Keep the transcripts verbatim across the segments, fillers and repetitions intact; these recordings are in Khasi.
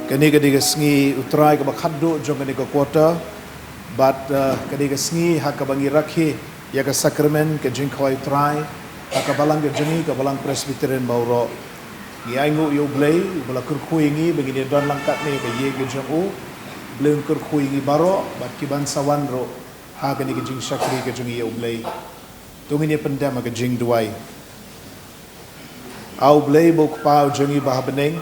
Kane ka dei ka sngi U Trai kaba khatduh jong kane ka quarter, bad, eh, ka dei ka sngi ha kaba ngi rakhe ïa ka sakramen ka jingkhawai U Trai ha ka balang ka jong ngi, ka balang Presbyterian baroh. Ngi ainguh ïa U Blei uba la kyrkhu ïa ngi ba ngin ïa don lang katne ha ka ïing ka jong u. Blei un kyrkhu ïa ngi baroh bad ki ban sa wan ruh ha kane ka jingshakri ka jong ngi ïa U Blei. To ngin ïa pyndem ha ka jingduwai. A U Blei ba U Kpa u jong ngi ba ha bneng,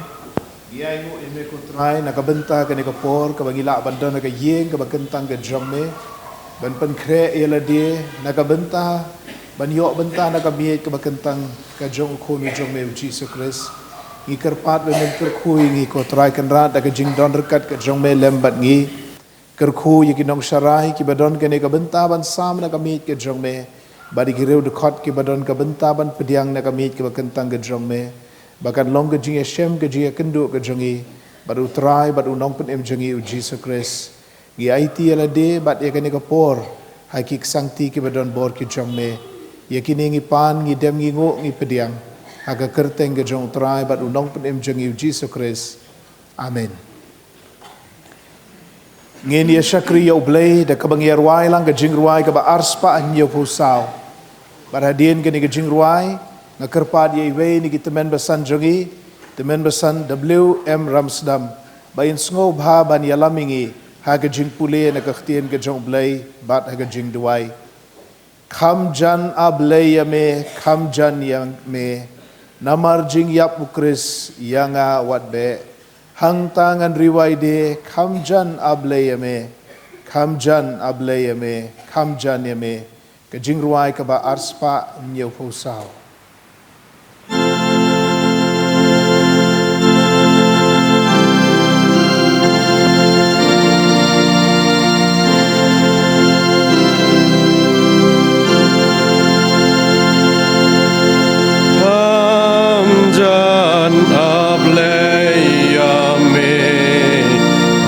ngi ainguh ïa me ko Trai na ka bynta kane ka por kaba ngi lah ban don ha ka ïing kaba kyntang ka jong me, ban pynkhreh ïa lade na ka bynta ban ïoh bynta na ka miej kaba kyntang ka jong U Khun u jong me U Jisu Khrist. Ngi kyrpad ba men kyrkhu ïa ngi ko Trai Kynrad da ka jingdon ryngkat ka jong me lem bad ngi. Kyrkhu ïa ki nongsharai kiba don kane ka bynta ban sam na ka miej ka jong me, bad ïa ki riewdkhot kiba don ka bynta ban pdiang na ka miej kaba kyntang ka jong me, ba kan long ka jingïashem ka jingïakynduh ka jong ngi bad U Trai bad U Nongpynim jong ngi U Jisu Khrist. Ngi aiti ïa lade bad ïa kane ka por ha ki ksangti kiba don bor ki jong me. Ïa kine ngi pan, ngi dem, ngi nguh, ngi pdiang ha ka kyrteng ka jong U Trai bad U Nongpynim jong ngi U Jisu Khrist. Amen. Ngin ïa shakri ïa U Blei da kaba ngi ïa rwai lang ka jingrwai kaba arspah hynñiewphew saw. Bad hadien kane ka jingrwai, nga kyrpad ïa iwei na ki tymmen basan jong ngi, tymmen basan W M Ramsdam, ba in sngewbha ban ïalam ïa ngi ha ka jingpule na ka ktien ka jong U Blei bad ha ka jingduwai. Kham jan A Blei ïa me, kham jan ïa me, namar jingïap U Khrist ïa nga wat beh. Hangta ngan ri wai de, kham jan A Blei ïa me, kham jan A Blei ïa me, kham jan ïa me. Ka jingrwai kaba arspah hynñiewphew saw. Kham jan A Blei ïa me,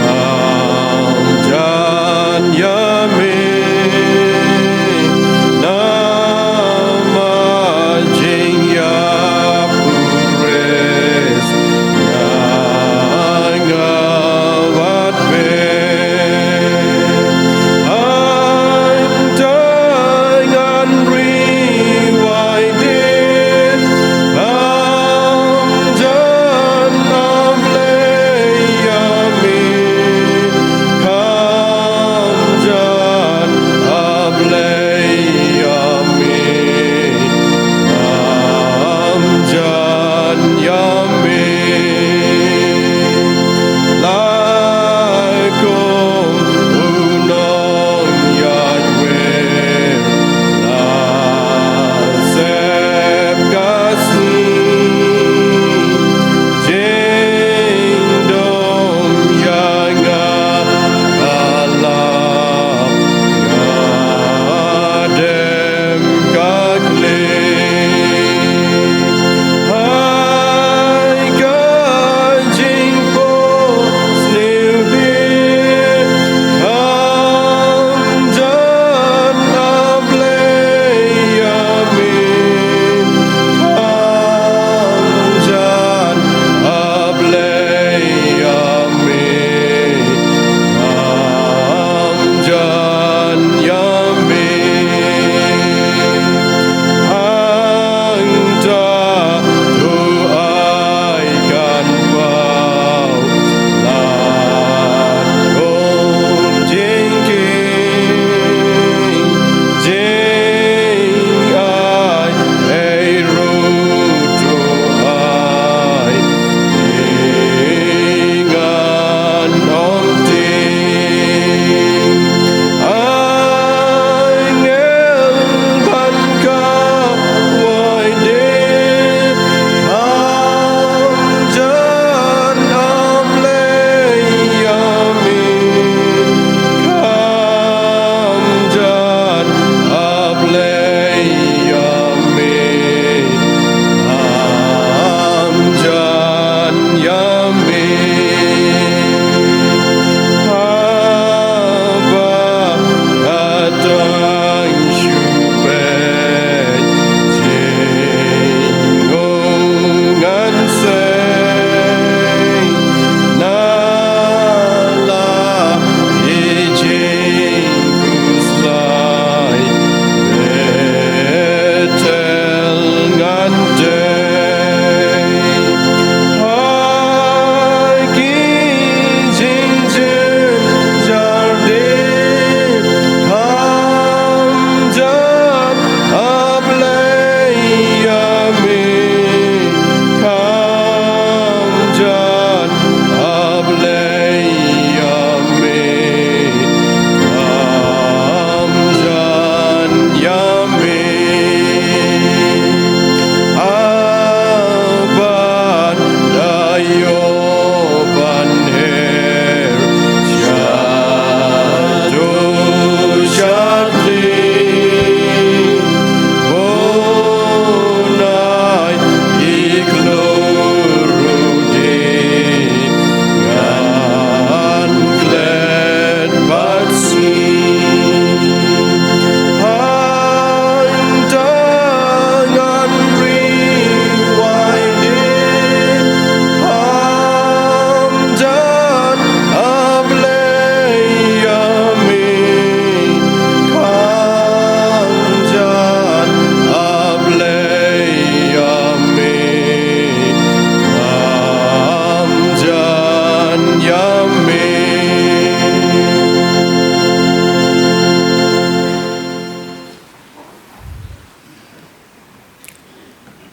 kham jan ïa me, namar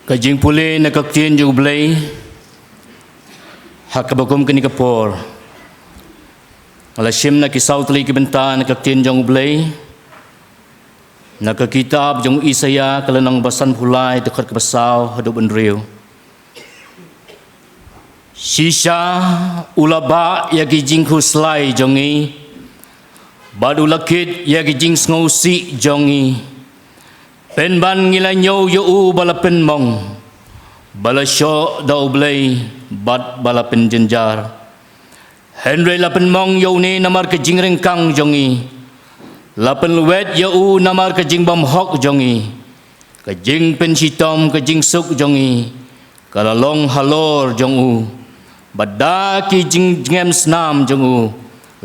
Ka jingpule na ka ktien jong U Blei ha kaba kum kane ka por. Nga la shim na ki saw tylli ki bynta na ka ktien jong U Blei, na ka kitab jong Isaïah ka lynnong ba sanphew lai, dkhot kaba saw haduh ba hynriew. Shisha u la bah ïa ki jingkhuslai jong ngi, bad u la kit ïa ki jingsngewsih jong ngi. Pynban ngi la ñiew ïa u ba la pynmong, ba la shoh da U Blei, bad ba la pynjynjar. Hynrei la pynmong ïa une namar ka jingryngkang jong ngi, la pynlwet ïa u namar ka jingbymhok jong ngi. Ka jingpynshitom ka jingsuk jong ngi ka la long halor jong u, bad da ki jingjngem snam jong u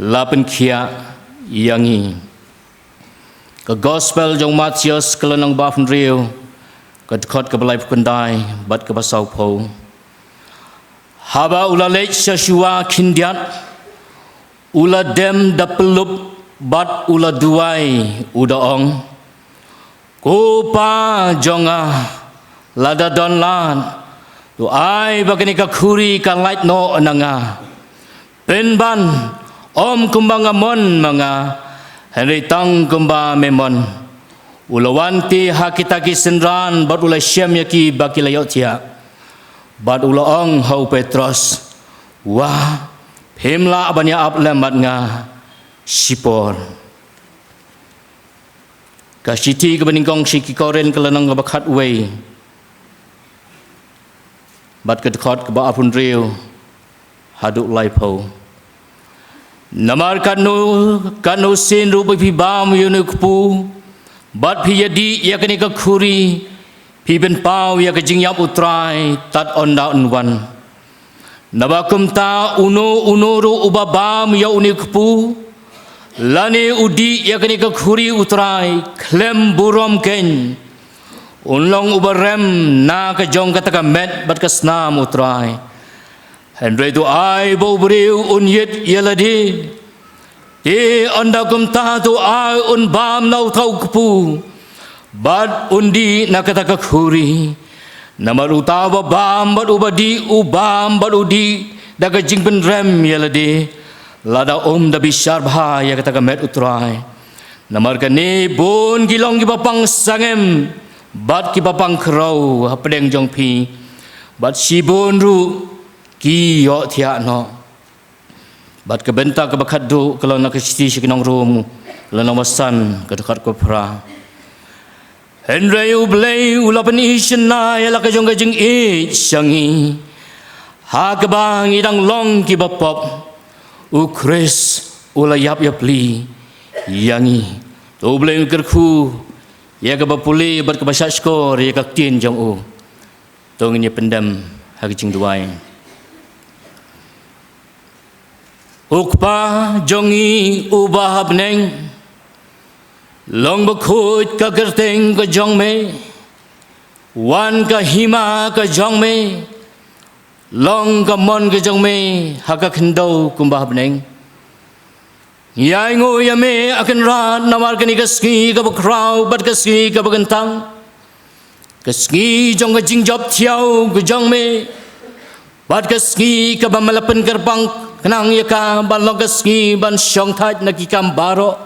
la pynkhiah ïa ngi. Ka Gospel jong u Mathaios ka lynnong ba hynriew, ka dkhot kaba laiphew khyndai bad kaba sawphew. Haba u la leit sha shuwa khyndiat, u la dem da pyllup bad u la duwai, u da ong, Ko Pa jong nga, lada don lad, to ai ba kane ka khuri kan lait noh na nga. Pynban, ym kumba nga mon ma nga, hynrei tang kumba me mon. U la wan te ha kita ki synran bad u la shem ïa ki ba ki la ïohthiah. Bad u la ong ha u Petros, Wah, phim lah ban ïa ap lem bad nga shipor. Ka shithi kaba nyngkong sha ki Korinth ka lynnong kaba khatwei, bad ka dkhot kaba arphew hynriew haduh laiphew. Namar katno, katno sien ruh ba phi bam ïa une u kpu, bad phi ïadih ïa kane ka khuri, phi pynpaw ïa ka jingïap U Trai tad ynda un wan. Naba kumta uno uno ruh uba bam ïa une u kpu, lane u dih ïa kane ka khuri U Trai khlem burom keiñ, un long uba rem na ka jong kata ka met bad ka snam U Trai. Hynrei to ai ba u briew un ïit ïa lade. Te ynda kumta to ai un bam na uta u kpu, bad un dih na kata ka khuri. Namar uta uba bam bad uba dih, u bam bad u dih da ka jingpynrem ïa lade, lada um da bishar bha ïa kata ka met U Trai. Namar kane bun ki long kiba pang sangem bad kiba pang khraw hapdeng jong phi, bad shibun ruh ki ïohthiah noh. Bad ka bynta kaba khatduh ka long na ka shithi sha ki nong Rom, lynnong ba san, ka dkhot kaba phra. Hynrei U Blei u la pyni shynna ïa la ka jong ka jingïeit sha ngi, ha kaba ngi dang long kiba pop, U Khrist u la ïap ïapli ïa ngi. To U Blei un kyrkhu ïa kaba pule bad kaba shahshkor ïa ka ktien jong u. To ngin ïa pyndem ha ka jingduwai. Ko Kpa jong ngi uba ha bneng, long bakhuid ka kyrteng ka jong me, wan ka hima ka jong me, long ka mon ka jong me ha ka khyndew kumba ha bneng. Ngi ainguh ïa me, A Kynrad, namar kane ka sngi kaba khraw bad ka sngi kaba kyntang, ka sngi jong ka jingjop thiaw ka jong me, bad ka sngi kaba me la pynkyrpang khnang ïa ka ban long ka sngi ban shongthait na ki kam baroh.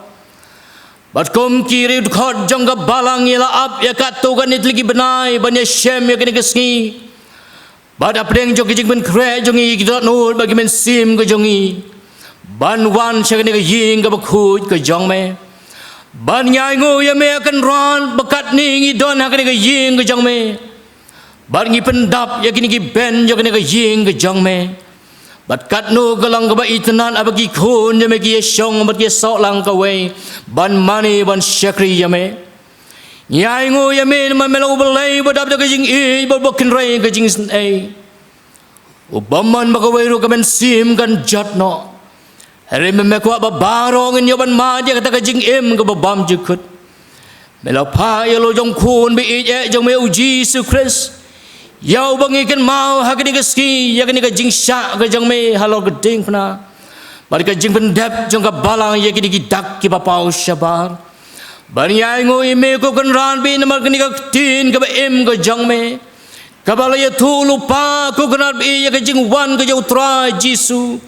Bad kum ki riewdkhot jong ka balang ngi la ap ïa katto katne tylli ki bnai ban ïa shem ïa kane ka sngi. Bad hapdeng jong ka jingpynkhreh jong ngi, ki dohnud bad ki mynsiem ka jong ngi ban wan sha kane ka ïing kaba khuid ka jong me. Bad ngi ainguh ïa me, A Kynrad, ba katne ngi don ha kane ka ïing ka jong me, bad ngi pyndap ïa kine ki bench jong kane ka ïing ka jong me. Bad katno ka long kaba itynnad haba ki khun jong me ki ïa shong bad ki ïa soh lang kawei ban mane ban shakri ïa me. Ngi ainguh ïa me namar me long U Blei uba dap da ka jingïeit bad uba kynrei ka jingisynei, uba mon ba kawei ruh ka mynsiem kan jot noh. Hynrei me, me kwah ba baroh ngin ïoh ban mad ïa kata ka jingim kaba bymjukut. Me la phah ïa la u jong u Khun ba ïeit eh jong me, U Jisu Khrist, ïa uba ngi kynmaw ha kane ka sngi ïa kane ka jingshah ka jong me halor ka diengphna bad ka jingpyndep jong ka balang ïa kine ki dak kiba paw shabar. Bad ngi ainguh ïa me, Ko Kynrad, ba namar kane ka ktien kaba im ka jong me, Kaba la ïathuh lypa, ko Kynrad ba ïeit, ïa ka jingwan ka jong u Trai Jisu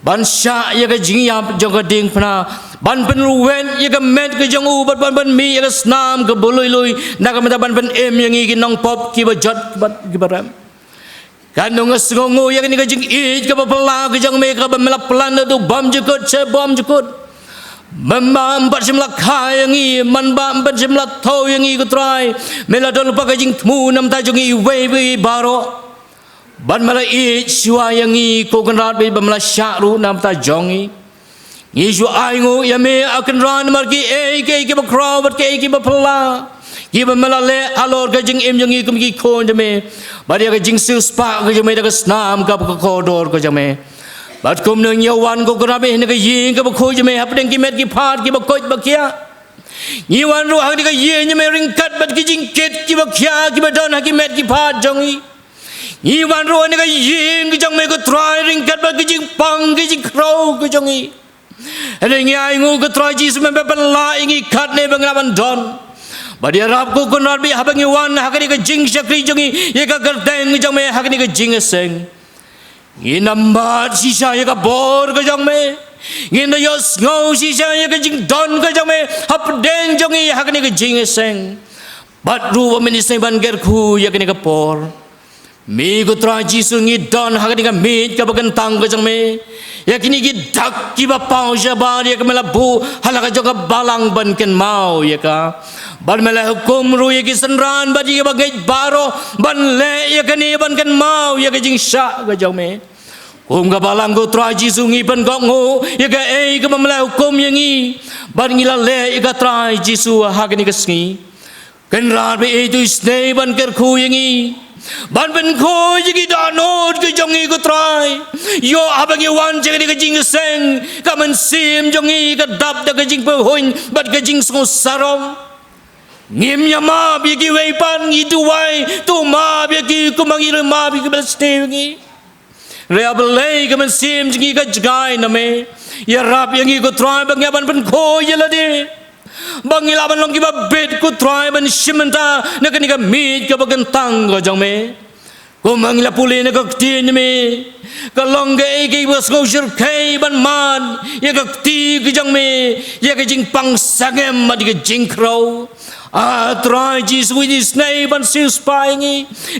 ban shah ïa ka jingïap jong ka diengphna, ban pynrwet ïa ka met ka jong u, bad ban pynmih ïa ka snam kaba lui lui na ka bynta ban pynim ïa ngi ki nongpop kiba jot bad kiba rem. Katno nga sngewnguh ïa kane ka jingïeit kaba phylla ka jong me, kaba me la plan da u bymjukut sha bymjukut. Mynba ym pat shym la kha ïa ngi, mynba ym pat shym la thew ïa ngi, ko Trai, me la don lypa ka jingthmu na ka bynta jong ngi iwei pa iwei baroh. Bad me la ïeit shuwa ïa ngi, ko Kynrad ba ïeit, ba me la shah ruh na ka bynta jong ngi. Ngi shu ainguh ïa me, A Kynrad, namar kiei kiei kiba khraw bad kiei kiba phylla kiba me la leh halor ka jingim jong ngi kum ki khun jong me, bad ïa ka jingsiewspah ka jong me da ka snam kaba kordor ka jong me. Bad kumno ngi ïa wan, ko Kynrad ba ïeit, na ka ïing kaba khuid jong me, hapdeng ki met ki phad kiba koit ba khiah. Ngi wan ruh ha kane ka ïing jong me ryngkat bad ki jingkit kiba khiah kiba don ha ki met ki phad jong ngi. Ngi wan ruh ha kane ka ïing ka jong me, ko Trai, ryngkat bad ki jingpang ki jingkhraw ka jong ngi. Hynrei ngi ainguh, ko Trai Jisu, me pynlah ïa ngi katne ba ngi lah ban don. Bad ïarap, ko Kynrad ba ïeit, haba ngi wan ha kane ka jingshakri jong ngi ïa ka kyrteng jong me ha kane ka jingïaseng, ngin ym bat shisha ïa ka bor ka jong me. Ngin da ïohsngew shisha ïa ka jingdon ka jong me hapdeng jong ngi ha kane ka jingïaseng. Bad ruh ba men isynei ban kyrkhu ïa kane ka por. Me, ko Trai Jisu, ngi don ha kane ka miej kaba kyntang ka jong me, ïa kine ki dak kiba paw shabar ïa ka me la buh ha la ka jong ka balang ban kynmaw ïa ka. Bad me la hukum ruh ïa ki synran bad ïa kiba ngeit baroh ban leh ïa kane ban kynmaw ïa ka jingshah ka jong me. Kum ka balang, ko Trai Jisu, ngi pynkohnguh ïa kaei kaba me la hukum ïa ngi, bad ngi la leh ïa ka, Trai Jisu, ha kane ka sngi. Kynrad ba ïeit, to isynei ban kyrkhu ïa ngi, ban pynkhuid ïa ki dohnud ka jong ngi, ko Trai. Ïoh haba ngi wan sha kane ka jingïaseng, ka mynsiem jong ngi ka dap da ka jingpyrhuh bad ka jingsngewsarong. Ngim ïa map ïa kiwei pat, ngi duwai, to map ïa ki kumba ngi ruh map ïa kiba la sniew ïa ngi. Hynrei A Blei, ka mynsiem jong ngi ka jngai na me. Ïarap ïa ngi, ko Trai, ba ngi lah ban pynkhuid ïa lade, ba ngi lah ban long kiba bit, ko Trai, ban shim bynta na kane ka miej kaba kyntang ka jong me. Kumba ngi la pule na ka ktien jong me, ka long kaei kaei ba sngew shyrkhei ban mad ïa ka kti ka jong me, ïa ka jingpang sangem bad ka jingkhraw. A Trai Jisu, isynei ban siewspah ïa ngi,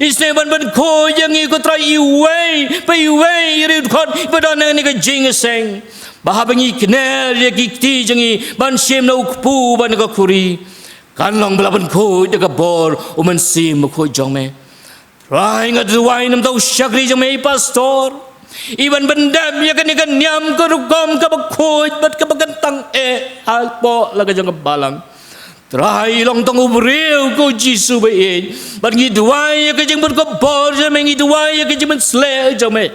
isynei ban pynkhuid ïa ngi, ko Trai, iwei pa iwei, ïa riewdkhot ba don ha kane ka jingïaseng, ba haba ngi kner ïa ki kti jong ngi ban shim na u kpu bad na ka khuri, kan long ba la pynkhuid da ka bor u Mynsiem Bakhuid jong me. Trai, nga duwai na ka bynta u shakri jong me, i pastor, i ban pyndep ïa kane ka niam ka rukom kaba khuid bad kaba kyntang eh hapoh la ka jong ka balang. Trai, i long tang u briew, ko Jisu ba ïeit, bad ngi duwai ïa ka jingpynkupbor jong me, ngi duwai ïa ka jingpynsleh jong me,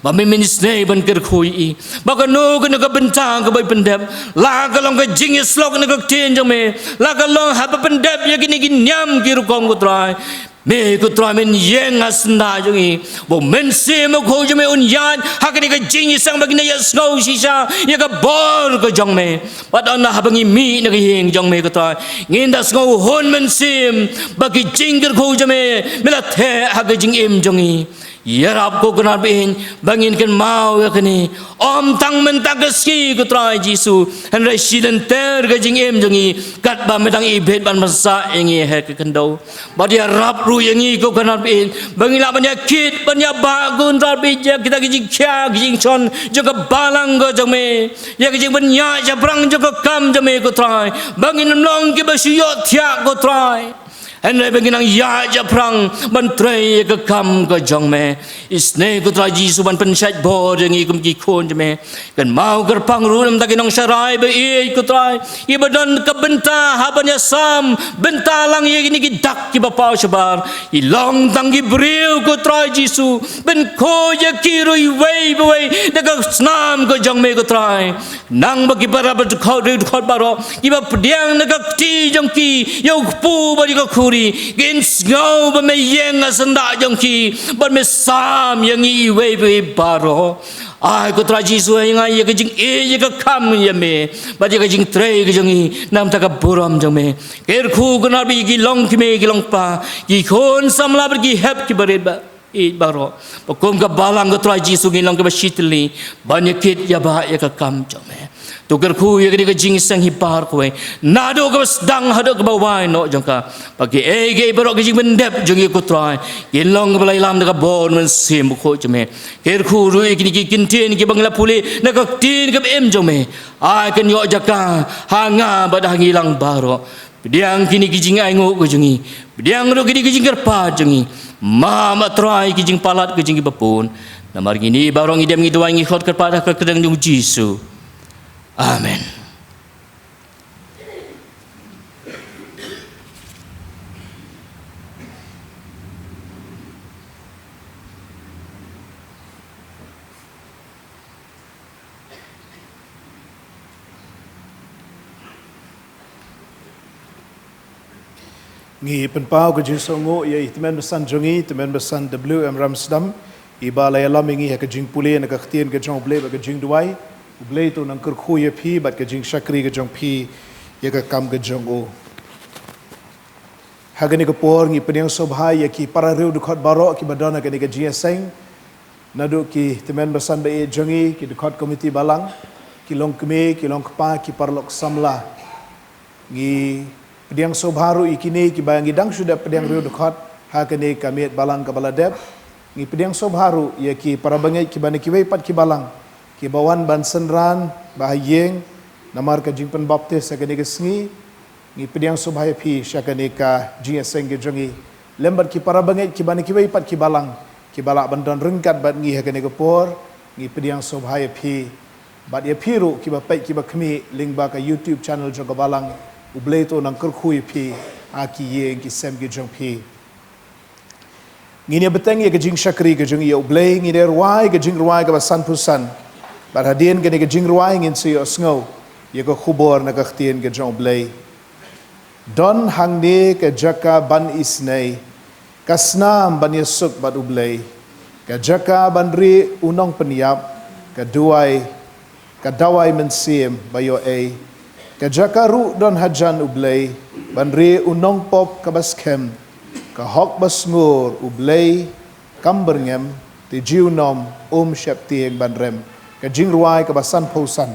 ba me men isynei ban kyrkhu ïa i, ba kano kano ka bynta kaba i pyndep, la ka long ka jingïasyllok na ka ktien jong me, la ka long haba pyndep ïa kine ki niam ki rukom, ko Trai, me, ko Trai, men ïeng ha syndah jong i, ba u Mynsiem Bakhuid jong me un ïaid ha kane ka jingïaseng, ba ngin ïa sngew shisha ïa ka bor ka jong me. Bad haba ngi mih na ka ïing jong me, ko Trai, ngin da sngew hun mynsiem ba ki jingkyrkhu jong me, me la theh ha ka jingim jong ngi. Ïarap, ko Kynrad ba ïeit, ba ngin kynmaw ïa kane, ym tang mynta ka sngi, ko Trai Jisu, hynrei shi lynter ka jingim jong ngi, katba me dang ibit ban pynsah ïa ngi ha ka khyndew. Bad ïarap ruh ïa ngi, ko Kynrad ba ïeit, ba ngin lah ban ïakit ban ïabah, ko Kynrad ba ïeit, ïa kita ki jingkhia ki jingshon jong ka balang ka jong me, ïa ki jingpynïaid shaphrang jong ka kam jong me, ko Trai, ba ngin ym long kiba shu ïohthiah, ko Trai, hynrei ba ngin nang ïaid shaphrang ban trei ïa ka kam ka jong me. Isynei, ko Trai Jisu, ban pynshait bor ïa ngi kum ki khun jong me. Kynmaw kyrpang ruh na ka bynta ki nongsharai ba ïeit, ko Trai, kiba don ka bynta ha ban ïasam bynta lang ïa kine ki dak kiba paw shabar. I long tang ki briew, ko Trai Jisu, pynkhuid ïa ki ruh iwei pa iwei da ka snam ka jong me, ko Trai. Nang ba ki para ba dkhot, riewdkhot baroh, kiba pdiang na ka kti jong ki ïa u kpu bad ïa ka khuri, kin sngew ba me ïeng ha syndah jong ki bad me sam ïa ngi iwei pa iwei baroh. Ai ko Trai Jisu, ai ngi ïa ka jingïeit, ïa ka kam ïa me, bad ïa ka jingtrei ka jong ngi na ka bynta ka burom jong me. Kyrkhu ko Trai ba ïa ki long kmie, ki long kpa, ki khun samla bad ki hep ki barit ba ïeit baroh. Ba kum ka balang ko Trai Jisu ngin long kiba shitylli ban ïa kit ïa ba ïa ka kam jong me. To kyrkhu ïa kane ka jingïaseng hi baroh kawei, naduh kaba sdang haduh kaba wai noh jong ka. Ba kiei kiei baroh ka jingpyndep jong ngi ko Trai, kin long kaba la ïalam da ka bor Mynsiem Bakhuid jong me. Kyrkhu ruh ïa kine ki kyntien kiba ngi la pule na ka ktien kaba im jong me. Ai kin ïoh jaka ha nga bad ha ngi lang baroh. Pdiang kine ki jingainguh ka jong ngi. Pdiang ruh kine ki jingkyrpad jong ngi. Map ma Trai ki jingpalat ka jong ngi ba bun. Namar kine baroh ngi dem ngi duwai ngi khot kyrpad ha ka kyrteng jong u Jisu. Amen. Ngi pynpaw ka jingsngewnguh ïa i tymmen basan jong ngi, tymmen basan W M Ramsdam, iba la ïalam ïa ngi ha ka jingpule na ka ktien ka jong U Blei bad ka jingduwai. U Blei to nang kyrkhu ïa phi bad ka jingshakri ka jong phi ïa ka kam ka jong u. Ha kane ka por ngi pdiang sngewbha ïa ki para riewdkhot baroh kiba don ha kane ka jingïaseng. Naduh ki tymmen basan ba ïeit jong ngi, ki dkhot komiti balang, ki longkmie, ki longkpa, ki paralok samla. Ngi pdiang sngewbha ruh ïa kine kiba ngi dang shu dep pdiang riewdkhot ha kane ka miet balang kaba la dep. Ngi pdiang sngewbha ruh ïa ki para bangeit kiba na kiwei pat ki balang, kiba wan ban synran bad ha ïing namar ka jingbaptis ha kane ka sngi. Ngi pdiang sngewbha ïa phi sha kane ka jingïaseng ka jong ngi. Lem bad ki para bangeit kiba na kiwei pat ki balang kiba lah ban don ryngkat bad ngi ha kane ka por. Ngi pdiang sngewbha ïa phi. Bad ïa phi ruh kiba peit kiba khmih lyngba ka YouTube channel jong ka balang, U Blei to nang kyrkhu ïa phi ha ki ïing ki sem ki jong phi. Ngin ïa bteng ïa ka jingshakri ka jong ngi ïa U Blei, ngin ïa rwai ka jingrwai kaba sanphew san. Bad hadien kane ka jingrwai ngin sa ïohsngew ïa ka khubor na ka ktien ka jong U Blei. Don hangne ka jaka ban isynei, ka snam ban ïasuk bad U Blei, ka jaka ban rieh u nongpynïap, ka duwai, ka dawai mynsiem ba ïoh ei. Ka jaka ruh don hajan U Blei ban rieh u nongpop kaba skhem, ka hok ba sngur U Blei kam byrngem, te junom um sheptieng ban rem. Ka jingrwai kaba sanphew san.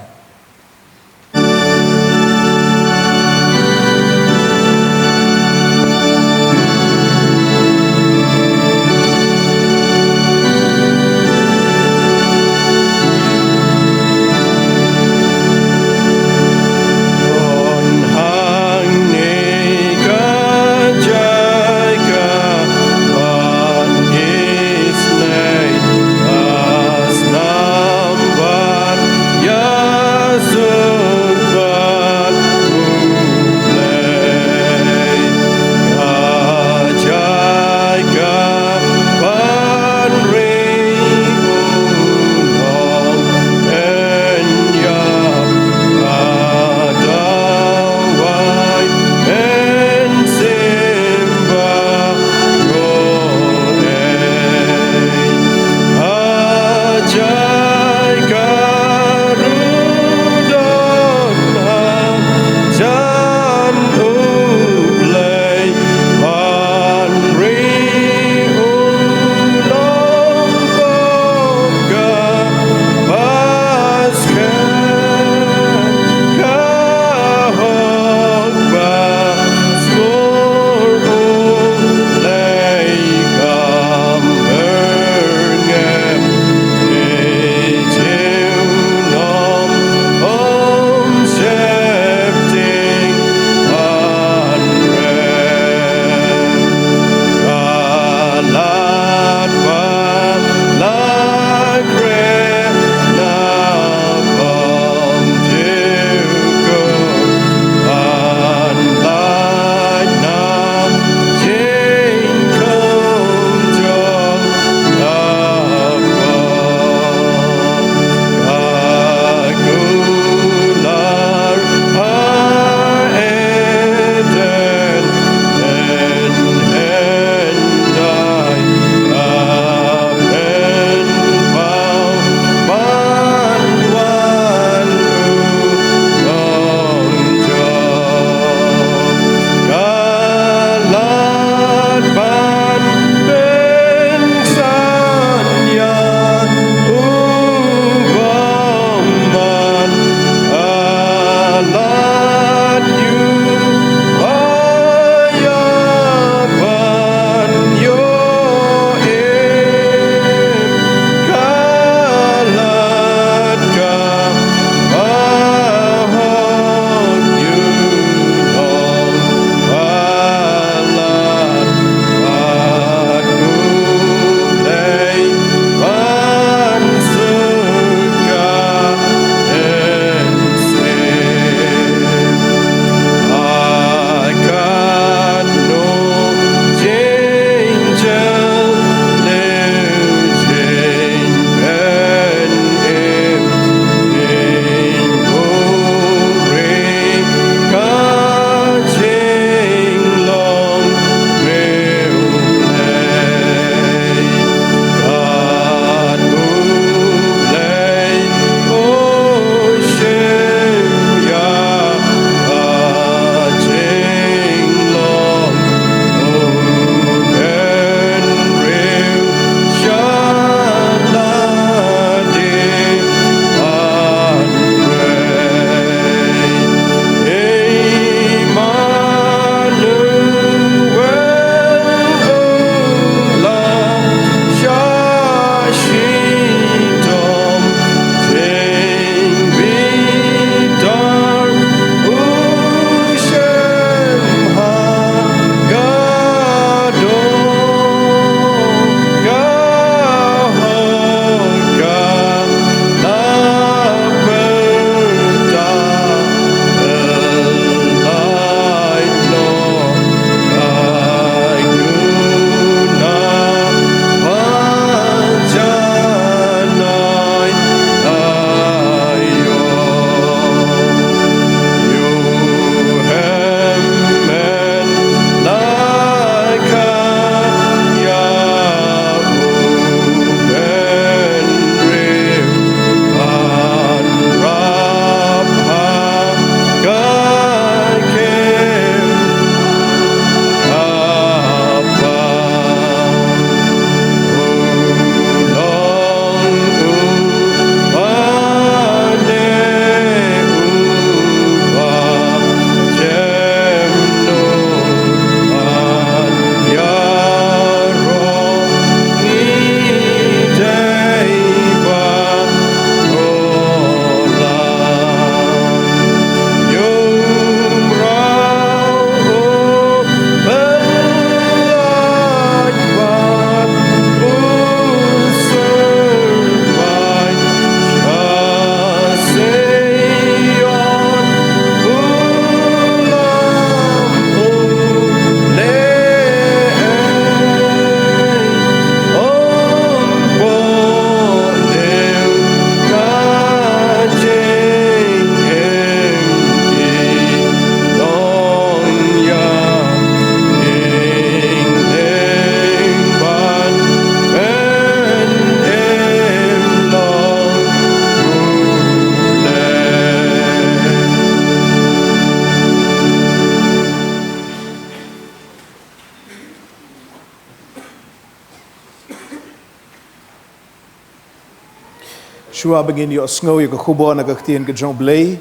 Shuwa ba ngin ïohsngew ïa ka khubor na ka ktien ka jong U Blei,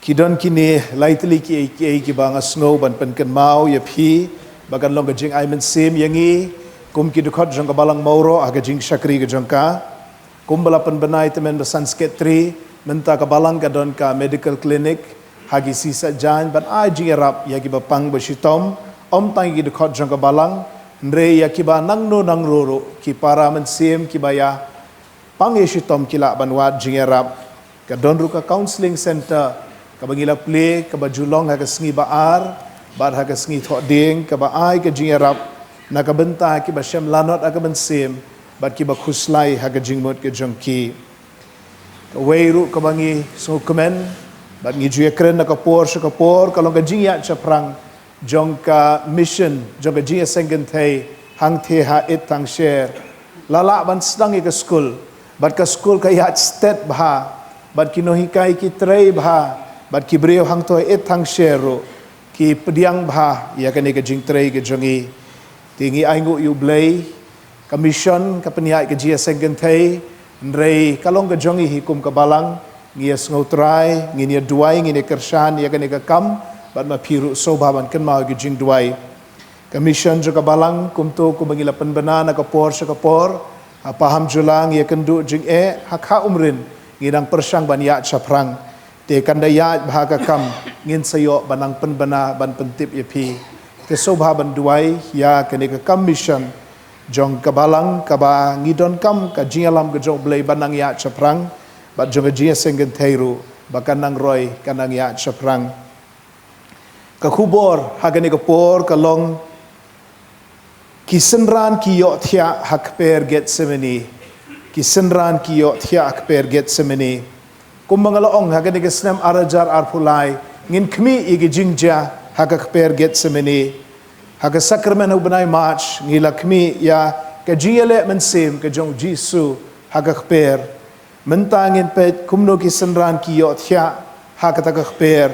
ki don kine lai tylli kiei kiei kiba nga sngew ban pynkynmaw ïa phi ba kan long ka jingai mynsiem ïa ngi kum ki dkhot jong ka Balang Mawroh ha ka jingshakri ka jong ka. Kumba la pynbna ïa i tymmen basan Secretary, mynta ka Balang ka don ka medical clinic ha ki sngi Saitjaiñ ban ai jingïarap ïa kiba pang ba shitom, ym tang ïa ki dkhot jong ka Balang, hynrei ïa kiba nangno nangno ruh, ki para mynsiem kiba ïa pang ïa shitom ki lah ban wad jingïarap. Ka don ruh ka counselling centre kaba ngi la plie, kaba ju long ha ka sngi Ba-ar bad ha ka sngi Thohdieng, kaba ai ka jingïarap na ka bynta kiba shem lanot ha ka mynsiem bad kiba khuslai ha ka jingmut ka jong ki. Kawei ruh kaba ngi sngewkmen bad ngi ju ïakren na ka por sha ka por ka long ka jingïaid shaphrang jong ka mission jong ka jingïaseng kynthei hangtei ha Eit Thangsher. La lah ban sdang ïa ka skul bad ka skul ka ïaid stet bha bad ki nonghikai ki trei bha bad ki briew hangto ha Eit Thangsher ruh ki pdiang bha ïa kane ka jingtrei ka jong ngi. Te ngi ainguh ïa U Blei, ka mission ka pynïaid ka jingïaseng kynthei, hynrei ka long ka jong ngi hi kum ka Balang, ngi ïa sngewtrai, ngin ïa duwai, ngin ïa kyrshan ïa kane ka kam bad ma phi ruh sngewbha ban kynmaw ïa ka jingduwai. Ka mission jong ka Balang kumto kumba ngi la pynbna na ka por sha ka por, ha Pahamjula ngi ïa kynduh jingeh, ha Kha Umrin ngi dang pyrshang ban ïaid shaphrang. Te kan da ïaid bha ka kam, ngin sa ïoh ban nang pynbna ban pyntip ïa phi. Te sngewbha ban duwai ïa kane ka kam mission jong ka Balang kaba ngi donkam ka jingïalam ka jong U Blei ban nang ïaid shaphrang bad jong ka jingïaseng kynthei ruh ba kan nang roi, kan nang ïaid shaphrang. Ka khubor ha kane ka por ka long, ki synran ki ïohthiah ha kper Gethsemane. Ki synran ki ïohthiah ha kper Gethsemane. Kumba nga la ong, ha kane ka snem ar hajar arphew lai ngin khmih ïa ki jingjia ha ka kper Gethsemane. Ha ka sakramen ha u bnai March ngi la khmih ïa ka jingïaleh mynsiem ka jong U Jisu ha ka kper. Mynta ngin peit kumno ki synran ki ïohthiah ha kata ka kper.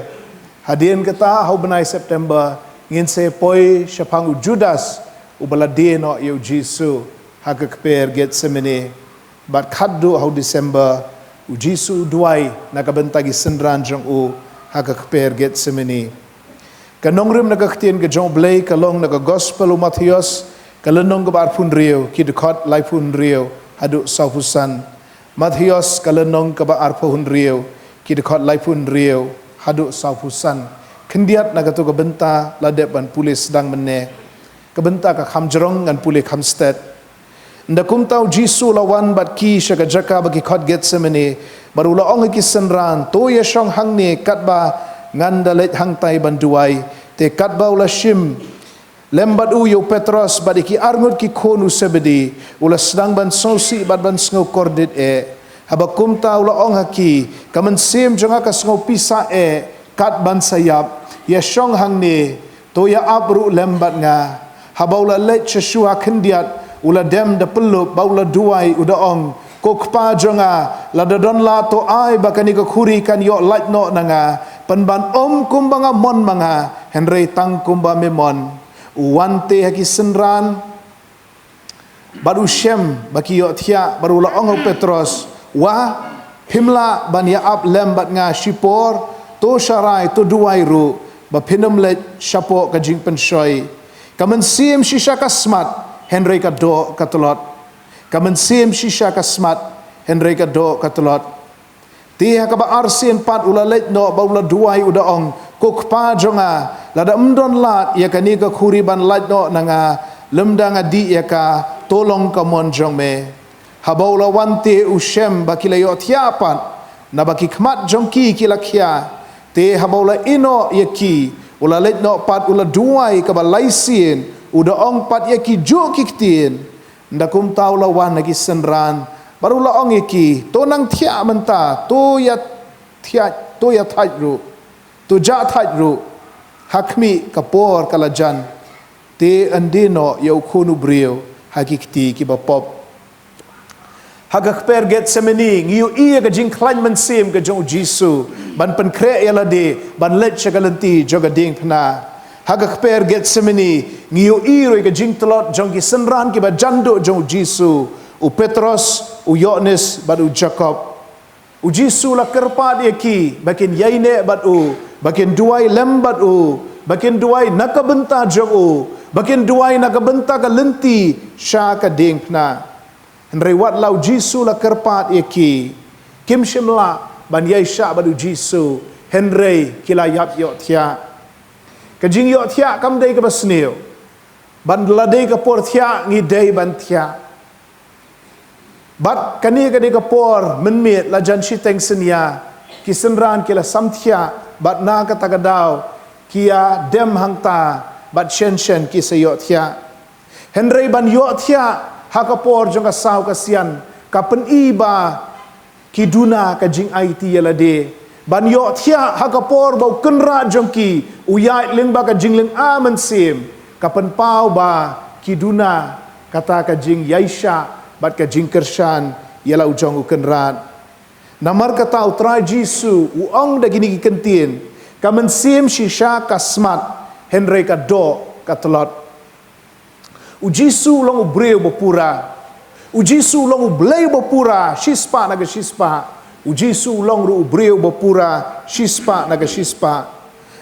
Hadien kata ha u bnai September ngin sa poi shaphang u Judas uba la die noh ïa U Jisu ha ka kper Gethsemane. Bad khatduh ha u December U Jisu u duwai na ka bynta ki synran jong u ha ka kper Gethsemane. Ka nongrim na ka ktien ka jong U Blei ka long na ka Gospel u Mathaios, ka lynnong kaba arphew hynriew, ki dkhot laiphew hynriew haduh sawphew san. Mathaios ka lynnong kaba arphew hynriew, ki dkhot laiphew hynriew haduh sawphew san. Khyndiat na kato ka bynta la dep ban pule sdang mynne. Ka bynta ka kham jrong, ngan pule kham stet. Ynda kumta U Jisu u la wan bad ki sha ka jaka ba ki khot Gethsemane, bad u la ong ha ki synran, "To ïashong hangne katba ngan da leit hangtai ban duwai." Te katba u la shim lem bad u ïa u Petros bad ïa ki arngut ki khun u Sebedi, u la sdang ban sngewsih bad ban sngewkordit eh. Haba kumta u la ong ha ki, "Ka mynsiem jong nga ka sngewpisa eh kat ban sa ïap. Ïashong hangne, to ïa ap ruh lem bad nga." Haba u la leit sha shuwa khyndiat, u la dem da pyllup bad u la duwai, u da ong, "Ko Kpa jong nga, lada don lah to ai ba kane ka khuri kan ïoh lait noh na nga, pynban ym kumba nga mon ma nga, hynrei tang kumba me mon." U wan te ha ki synran bad u shem ba ki ïohthiah, bad u la ong ha u Petros, "Wa, phim lah ban ïa ap lem bad nga shipor? To sharai, to duwai ruh ba phin ym leit shapoh ka jingpynshoi. Ka mynsiem shisha ka smat, hynrei ka doh ka tlot. Ka mynsiem shisha ka smat, hynrei ka doh ka tlot." Te ha kaba arsien pat u la leit noh bad u la duwai, u da ong, "Ko Kpa jong nga, lada ym don lad ïa kane ka khuri ban lait noh na nga, lymda nga dih ïa ka, to long ka mon jong me." Haba u la wan te u shem ba ki la ïohthiah pat, naba ki khmat jong ki ki la khia. Te haba u la ïehnoh ïa ki, u la leit noh pat u la duwai kaba lai sien, u da ong pat ïa ki juh ki ktien. Ynda kumta u la wan ha ki synran bad u la ong ïa ki, "To nang thiah mynta, to ïa thiah, to ïa thait ruh, to jah thait ruh, ha khmih ka por ka la jan, te yn die noh ïa u Khun u briew ha ki kti kiba pop." Ha ka kper Gethsemane ngi ïohi ïa ka jingkhlaiñ mynsiem ka jong U Jisu ban pynkhreh ïa lade ban leit sha ka lynti jong ka diengphna. Ha ka kper Gethsemane ngi ïohi ruh ïa ka jingtlot jong ki synran kiba jan duh jong U Jisu. U Petros, u Ïoannis bad u Jakob. U Jisu u la kyrpad ïa ki ba kin ïaineh bad u, ba kin duwai lem bad u, ba kin duwai na ka bynta jong u, ba kin duwai na ka bynta ka lynti sha ka diengphna. Hynrei wat la u Jisu u la kyrpad ïa ki, kim shym lah ban ïaishah bad u Jisu, hynrei ki la ïap ïohthiah. Ka jingïohthiah kam dei kaba sniew. Ban la dei ka por thiah ngi dei ban thiah. Bad kane ka dei ka por mynmiet la jan shiteng synñia, ki synran ki la samthiah, bad na kata ka daw ki ïa dem hangta, bad shen shen ki sa ïohthiah. Hynrei ban ïohthiah ha ka por jong ka saw ka sian, ka pyni ba ki duna ka jingaiti ïa lade. Ban ïohthiah ha ka por ba u Kynrad jong ki u ïaid lyngba ka jinglynga mynsiem, ka pynpaw ba ki duna kata ka jingïaishah bad ka jingkyrshan ïa la u jong u Kynrad. Namar kata u Trai Jisu u ong da kine ki kyntien, ka mynsiem shisha ka smat, hynrei ka doh ka tlot. U Jisu u long u briew ba pura. U Jisu u long u Blei ba pura shispah na ka shispah. U Jisu u long ruh u briew ba pura shispah na ka shispah.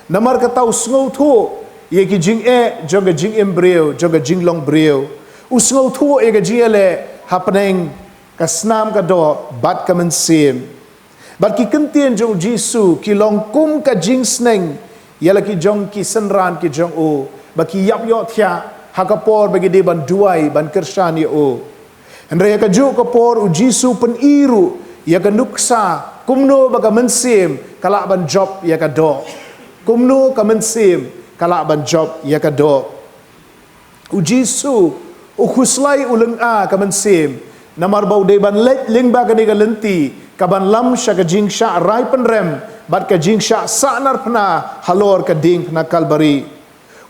Namar kata u sngewthuh ïa ki jingeh jong ka jingim briew, jong ka jinglong briew. U sngewthuh ïa ka jingïaleh hapdeng ka snam ka doh bad ka mynsiem. Bad ki kyntien jong u Jisu ki long kum ka jingsneng ïa la ki jong ki synran ki jong u, ba ki ïap ïohthiah ha ka por ba ki dei ban duwai ban kyrshan ïa u. Hynrei ha kajuh ka por u Jisu u pyni ruh ïa ka nuksa kumno ba ka mynsiem ka lah ban jop ïa ka doh. Kumno ka mynsiem ka lah ban jop ïa ka doh. U Jisu u khuslai u lynga ka mynsiem, namar ba u dei ban leit lyngba kane ka lynti, ka ban lam sha ka jingshah rai pynrem bad ka jingshah sahnarphna halor ka diengphna Kalbari.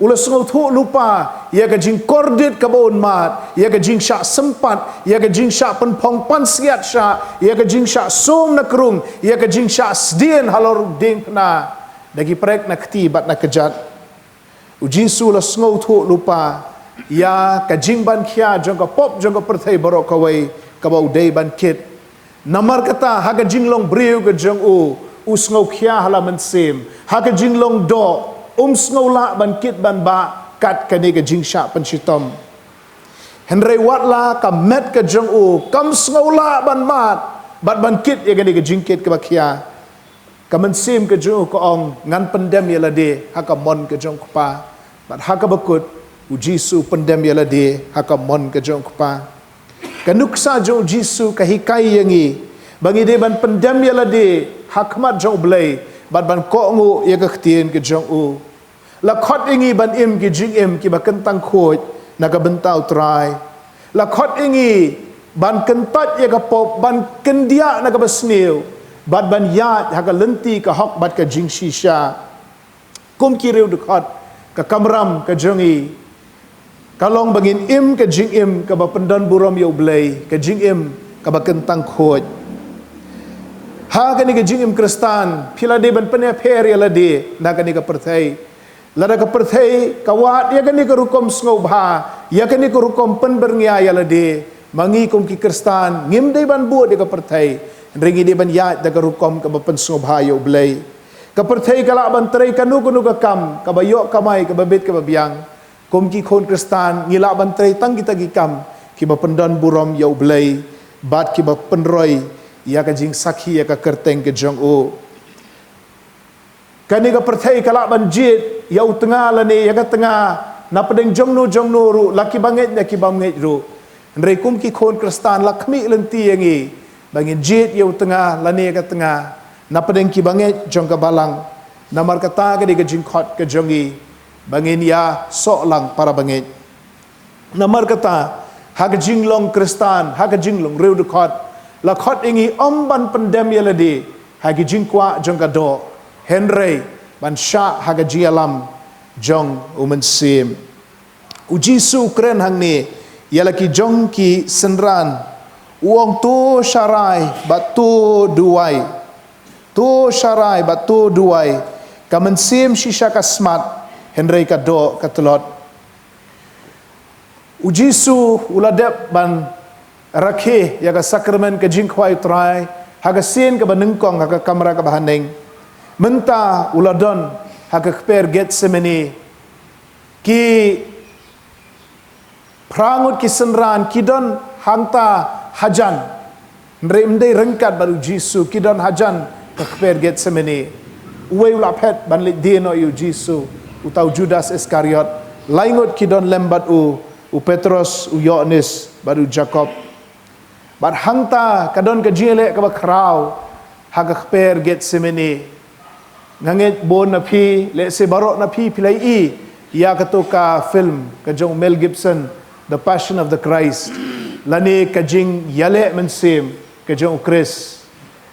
U la sngewthuh lypa ïa ka jingkordit kaba un mad, ïa ka jingshah sympat, ïa ka jingshah pynphong pansngiat shah, ïa ka jingshah sum na krung, ïa ka jingshah sdien halor diengphna da ki prek na kti bad na kjat. U Jisu u la sngewthuh lypa ïa ka jingbankhia jong ka pop jong ka pyrthei baroh kawei kaba u dei ban kit. Namar kata ha ka jinglong briew ka jong u, u sngewkhia ha la mynsiem. Ha ka jinglong doh, um sngew lah ban kit ban bah kat kane ka jingshah pynshitom. Hynrei wat la ka met ka jong u kam sngew lah ban mad bad ban kit ïa kane ka jingkit kaba khia. Ka mynsiem ka jong u ka ong, ngan pyndem ïa lade ha ka mon ka jong u Kpa. Bad ha kaba kut u Jisu u pyndem ïa lade ha ka mon ka jong u Kpa. Ka nuksa jong u Jisu ka hikai ïa ngi ba ngi dei ban pyndem ïa lade ha khmat jong u Blei bad ban kohnguh ïa ka ktien ka jong u. La khot ïa ngi ban im ki jingim kiba kyntang khuid na ka bynta u Trai. La khot ïa ngi ban kyntait ïa ka pop, ban kyndiah na kaba sniew, bad ban ïaid ha ka lynti ka hok bad ka jingshisha. Kum ki riewdkhot, ka kamram ka jong ngi ka long ba ngin im ka jingim kaba pyndonburom ïa u Blei, ka jingim kaba kyntang khuid. Ha kane ka jingim Khristan phi la dei ban pynïapher ïa lade na kane ka pyrthei. Lada ka pyrthei ka wad ïa kane ka rukom sngewbha, ïa kane ka rukom pynbyrngia ïa lade, ma ngi kum ki Khristan ngim dei ban bud ïa ka pyrthei. Hynrei ngi dei ban ïaid da ka rukom kaba pynsngewbha ïa u Blei. Ka pyrthei ka lah ban trei kano kano ka kam kaba ïoh kamai, kaba bit kaba biang. Kum ki khun Khristan ngi lah ban trei tang kita ki kam kiba pyndonburom ïa u Blei bad kiba pynroi ïa ka jingsakhi ïa ka kyrteng ka jong u. Kane ka pyrthei ka lah ban jied ïa u tnga lane ïa ka tnga, na pdeng jongno jongno ruh, la kiba ngeit ne kibym ngeit ruh. Hynrei kum ki khun Khristan la khmih lynti ïa ngi ba ngin jied ïa u tnga lane ïa ka tnga na pdeng kiba ngeit jong ka balang. Namar kata ka dei ka jingkhot ka jong ngi ba ngin ïasoh lang para bangeit. Namar kata ha ka jinglong Khristan, ha ka jinglong riewdkhot, la khot ïa ngi ym ban pyndem ïa lade ha ki jingkwah jong ka doh, hynrei ban shah ha ka jingïalam jong u Mynsiem. U Jisu u kren hangne ïa la ki jong ki synran, u ong, to sharai bad to duwai. To sharai bad to duwai. Ka mynsiem shisha ka smat, hynrei ka doh ka tlot. U Jisu u la dep ban rakhe ïa ka sakramen ka jingkhwai U Trai ha ka sien kaba nyngkong ha ka kamra kaba haneng. Mynta u la don ha ka kper Gethsemane. Ki phra ngut ki synran ki don hangta hajan. Hynrei ym dei ryngkat bad U Jisu, ki don hajan ka kper Gethsemane. Uwei u la phet ban leit die noh ïa U Jisu, uta u Judas Iskariot. Lai ngut ki don lem bad u, u Petros, u Ïoannis bad u Jakob. Bad hangta ka don ka jingïaleh kaba khraw ha ka kper Gethsemane. Nga ngeit bun na phi, lehse baroh na phi phi la ïohi ïa kato ka film ka jong Mel Gibson, The Passion of the Christ, lane ka jingïaleh mynsiem ka jong U Khrist.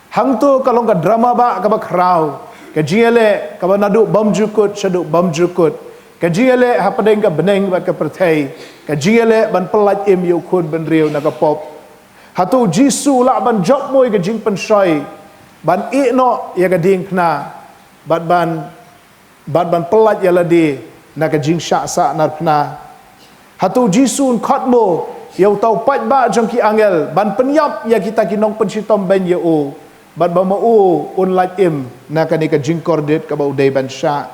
Hangto ka long ka drama ba kaba khraw, ka jingïaleh kaba naduh bymjukut shaduh bymjukut, ka jingïaleh hapdeng ka bneng bad ka pyrthei, ka jingïaleh ban pyllait im ïa u khun bynriew na ka pop. Hato U Jisu u lah ban jop mo ïa ka jingpynshoi ban ïeh noh ïa ka diengphna bad ban, bad ban pyllait ïa lade na ka jingshah sahnarphna? Hato U Jisu un khot mo ïa uta u paidbah jong ki angel ban pynïap ïa kita ki nongpynshitom bein ïa u, bad ba ma u un lait im na kane ka jingkordit kaba u dei ban shah?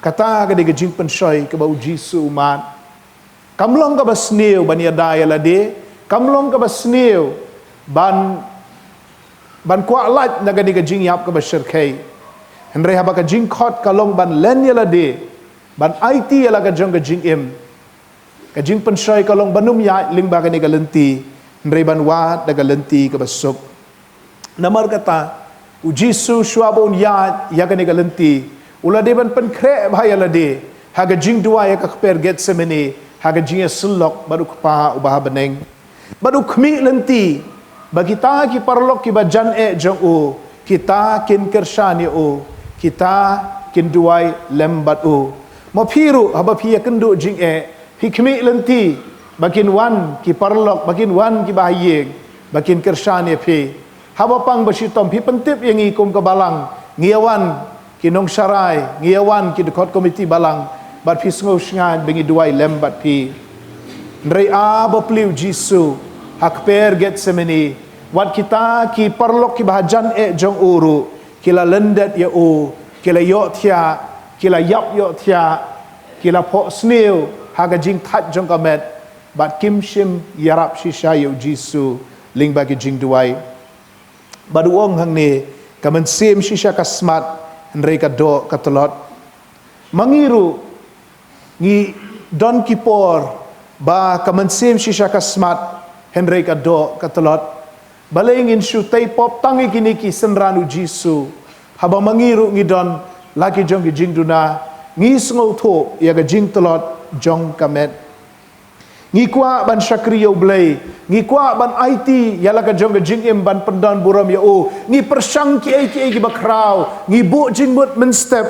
Kata ka dei ka jingpynshoi kaba U Jisu u mad. Kam long kaba sniew ban ïada ïa lade, kam long kaba sniew ban, ban kwah lait na kane ka jingïap kaba shyrkhei. Hynrei haba ka jingkhot ka long ban len ïa lade, ban aiti ïa la ka jong ka jingim, ka jingpynshoi ka long ban ym ïaid lyngba kane ka lynti, hynrei ban wad da ka lynti kaba suk. Namar kata, U Jisu shuwa ba un ïaid ïa kane ka lynti, u la dei ban pynkhreh bha ïa lade ha ka jingduwai ha ka kper Gethsemane, ha ka jingïasyllok bad U Kpa uba ha bneng. Bad u khmih lynti ba kita ki paralok kiba jan eh jong u, kita kin kyrshan ïa u, kita kin duwai lem bad u. Ma phi ruh haba phi ïakynduh jingeh, phi khmih lynti ba kin wan ki paralok, ba kin wan kiba ha ïing, ba kin kyrshan ïa phi. Haba pang ba shitom phi pyntip ïa ngi kum ka balang, ngi ïa wan ki nongsharai, ngi ïa wan ki dkhot komiti balang, bad phi sngew shngaiñ ba ngi duwai lem bad phi. Hynrei A ba plie U Jisu ha kper Gethsemane, wat kita ki paralok kiba ha jan eh jong u ruh ki la lyndet ïa u, ki la ïohthiah, ki la ïap ïohthiah, ki la phohsniew ha ka jingthait jong ka met, bad kim shym ïarap shisha ïa U Jisu lyngba ki jingduwai. Bad u ong hangne, ka mynsiem shisha ka smat, hynrei ka doh ka tlot. Ma ngi ruh ngi don ki por ba ka mynsiem shisha ka smat, hynrei ka doh ka tlot. Balei ngin shu tei pop tang ïa kine ki synran U Jisu, haba ma ngi ruh ngi don la ki jong ki jingduna, ngi sngewthuh ïa ka jingtlot jong ka met. Ngi kwah ban shakri ïa U Blei, ngi kwah ban aiti ïa la ka jong ka jingim ban pyndon burom ïa u, ngi pyrshang kiei kiei kiba khraw, ngi buh jingmut mynstep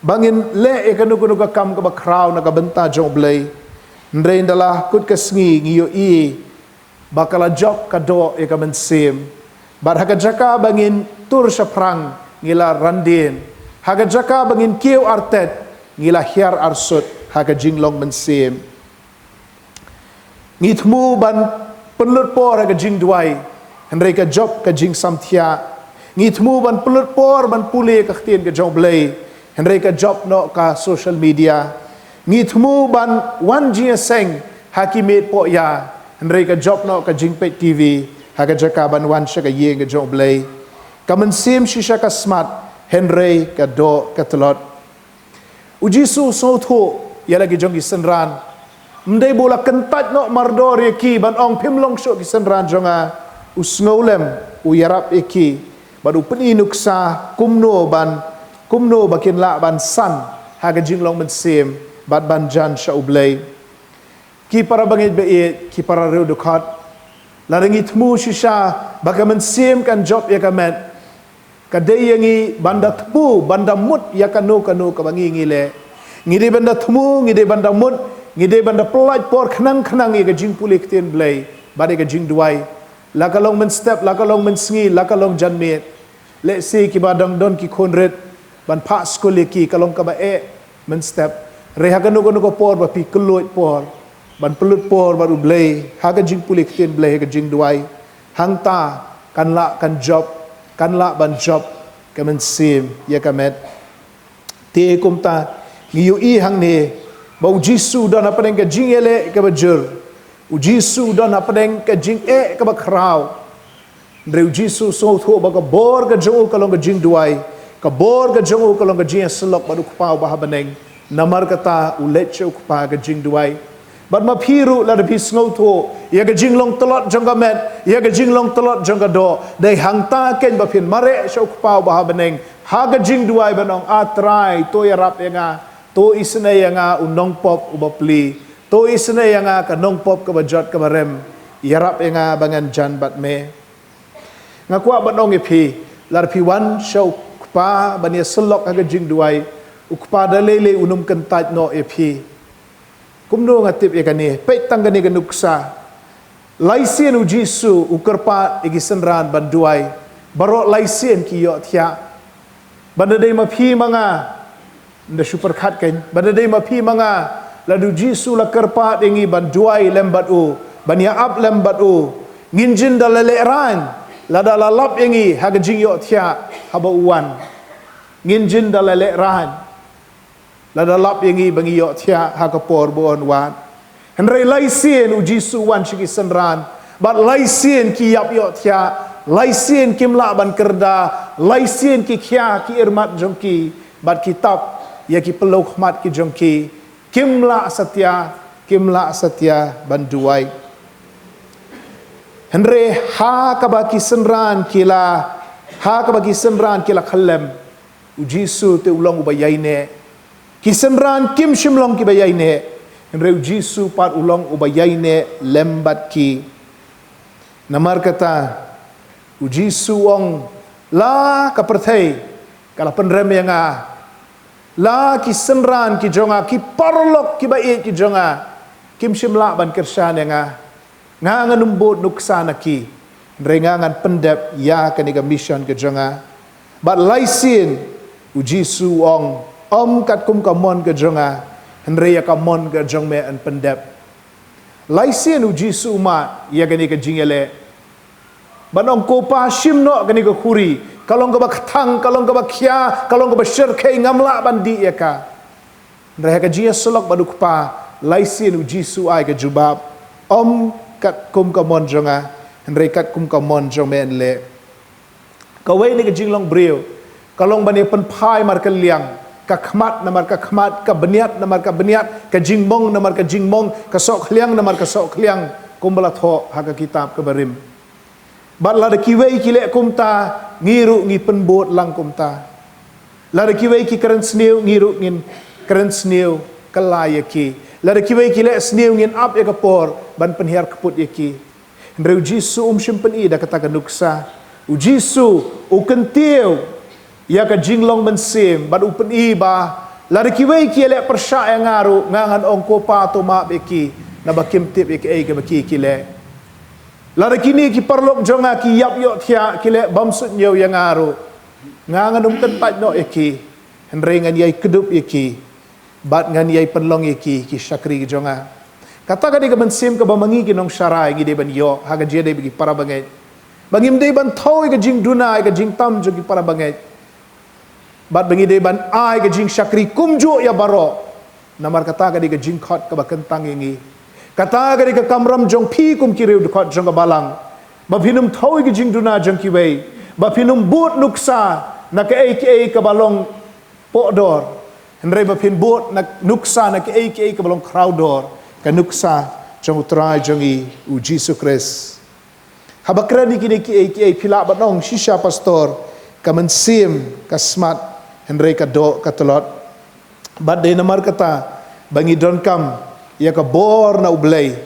ba ngin leh ïa kano kano ka kam kaba khraw na ka bynta jong U Blei. Hynrei ynda la kut ka sngi ngi ïohi ba ka la jop ka doh ïa ka mynsiem. Bad ha ka jaka ba ngin tur shaphrang, ngi la randien. Ha ka jaka ba ngin kiew artet, ngi la hiar arsut ha ka jinglong mynsiem. Ngi thmu ban pynlut por ha ka jingduwai, hynrei ka jop ka jingsamthiah. Ngi thmu ban pynlut por ban pule ka ktien ka jong U Blei, hynrei ka jop noh ka social media. Ngi thmu ban wan jingïaseng ha ki miet pohïa, hynrei ka jop noh ka jingpeit T V ha ka jaka ban wan sha ka ïing ka jong U Blei. Ka mynsiem shisha ka smat, hynrei ka doh ka tlot. U Jisu u sngewthuh ïa la ki jong ki synran. Ym dei ba u la kyntait noh mardor ïa ki ban ong, phim long shuh ki synran jong nga. U sngewlem, u ïarap ïa ki. Bad u pyni nuksa kumno ban, kumno ba kin lah ban san ha ka jinglong mynsiem bad ban jan sha U Blei. Ki para bangeit ba ïeit, ki para riewdkhot, lada ngi thmu shisha ba ka mynsiem kan jop ïa ka met, ka dei ïa ngi ban da thmu, ban da mut ïa kano kano kaba ngi ngi leh. Ngi dei ban da thmu, ngi dei ban da mut, ngi dei ban da pyllait por khnang khnang ïa ka jingpule ktien Blei bad ïa ka jingduwai. La ka long mynstep, la ka long mynsngi, la ka long janmiet. Lehse kiba dang don ki khun rit, ban phah skul ïa ki ka long kaba eh mynstep. Hynrei ha kano kano ka por ba phi kylluid por, ban pynlut por bad U Blei ha ka jingpule ktien Blei, ha ka jingduwai, hangta kan lah kan jop, kan lah ban jop ka mynsiem ïa ka met. Te kumta ngi ïohi hangne ba U Jisu u don hapdeng ka jingïaleh kaba jur. U Jisu u don hapdeng ka jingeh kaba khraw. Hynrei U Jisu u sngewthuh ba ka bor ka jong u ka long ka jingduwai, ka bor ka jong u ka long ka jingïasyllok bad U Kpa uba ha bneng. Namar kata u leit sha U Kpa ka jingduwai. Bad ma phi ruh, lada phi sngewthuh ïa ka jinglong tlot jong ka met, ïa ka jinglong tlot jong ka doh, dei hangta keiñ ba phin mareh sha U Kpa uba ha bneng ha ka jingduwai ban ong, A Trai, to ïarap ïa nga, to isynei ïa nga u nongpop uba pli, to isynei ïa nga ka nongpop kaba jot kaba rem, ïarap ïa nga ba ngan jan bad me. Nga kwah ban ong ïa phi, lada phi wan sha U Kpa ban ïasyllok ha ka jingduwai, U Kpa da lei lei un ym kyntait noh ïa phi. Kumno nga tip ïa kane? Peit tang kane ka nuksa. Lai sien U Jisu u kyrpad ïa ki synran ban duwai. Baroh lai sien ki ïohthiah. Ban da dei ma phi ma nga, nda shu pyrkhat keiñ, ban da dei ma phi ma nga, lada U Jisu la kyrpad ïa ngi ban duwai lem bad u, ban ïa ap lem bad u, ngin jin da la lehraiñ lada la lap ïa ngi ha ka jingïohthiah haba u wan. Ngin jin da la lehraiñ lada lap ïa ngi ba ngi ïohthiah ha ka por ba un wan. Hynrei lai sien U Jisu u wan sha ki synran, bad lai sien ki ïap ïohthiah, lai sien kim lah ban kyrda, lai sien ki khia ki irmat jong ki, bad ki tap ïa ki pynlong khmat ki jong ki, kim lah satia, kim lah satia ban duwai. Hynrei ha kaba ki synran ki la, ha kaba ki synran ki la khyllem, U Jisu te u long uba ïaineh. Ki synran kim shym long kiba ïaineh. Hynrei U Jisu pat u long uba ïaineh lem bad ki. Namar kata, U Jisu u ong, la ka pyrthei ka la pynrem ïa nga, la ki synran ki jong nga, ki paralok kiba ïeit ki jong nga, kim shym lah ban kyrshan ïa nga. Nga ngan ym bud nuksa na ki, hynrei nga ngan pyndep ïa kane ka mission ka jong nga. Bad lai sien U Jisu u ong, ym katkum ka mon ka jong nga, hynrei ïa ka mon ka jong me yn pyndep. Lai sien U Jisu u mad ïa kane ka jingïaleh. Ban ong, ko Pa, shim noh kane ka khuri, ka long kaba kthang, ka long kaba khia, ka long kaba shyrkhei, ngam lah ban dih ïa ka. Hynrei ha ka jingïasyllok bad U Kpa, lai sien U Jisu u ai ka jubab, ym katkum ka mon jong nga, hynrei katkum ka mon jong me yn leh. Kawei na ka jinglong briew ka long ban ïa pynphai markylliang, ka khmat namar ka khmat, ka bniat namar ka bniat, ka jingmong namar ka jingmong, ka sohkhliang namar ka sohkhliang, kumba la thoh ha ka kitab kaba rim. Bad lada kiwei ki leh kumta, ngi ruh ngi pynbud lang kumta. Lada kiwei ki kren sniew, ngi ruh ngin kren sniew kylla ïa ki. Lada kiwei ki leh sniew, ngin ap ïa ka por ban pynhiar kyput ïa ki. Hynrei U Jisu um shym pyni da kata ka nuksa. U Jisu u kyntiew ïa ka jinglong mynsiem bad u pyni ba lada kiwei ki ïaleh pyrshah ïa nga ruh, nga ngan ong, ko Pa, to map ïa ki, naba kim tip ïa kaei kaba ki ki leh. Lada kine ki paralok jong nga ki ïap ïohthiah, ki leh bymsuidñiew ïa nga ruh, nga ngan ym kyntait noh ïa ki, hynrei ngan ïai kdup ïa ki bad ngan ïai pynlong ïa ki ki shakri ki jong nga. Kata ka dei ka mynsiem kaba ma ngi ki nongsharai ngi dei ban ïoh ha ka jingïadei bad ki para bangeit. Ba ngim dei ban thew ïa ka jingduna, ïa ka jingtam jong ki para bangeit. Bad ba ngi dei ban ai ka jingshakri kumjuh ïa baroh. Namar kata ka dei ka jingkhot kaba kyntang ïa ngi. Kata ka dei ka kamram jong phi kum ki riewdkhot jong ka balang. Ba phin ym thew ïa ka jingduna jong kiwei. Ba phin ym bud nuksa na kaei kaei kaba long pohdor. Hynrei ba phin bud na nuksa na kaei kaei kaba long khrawdor. Ka nuksa jong U Trai jong ngi U Jisu Khrist. Haba kren ïa kine kiei kiei phi lah ban ong shisha, Pastor, ka mynsiem ka smat, hynrei ka doh ka tlot. Bad dei namar kata ba ngi donkam ïa ka bor na U Blei,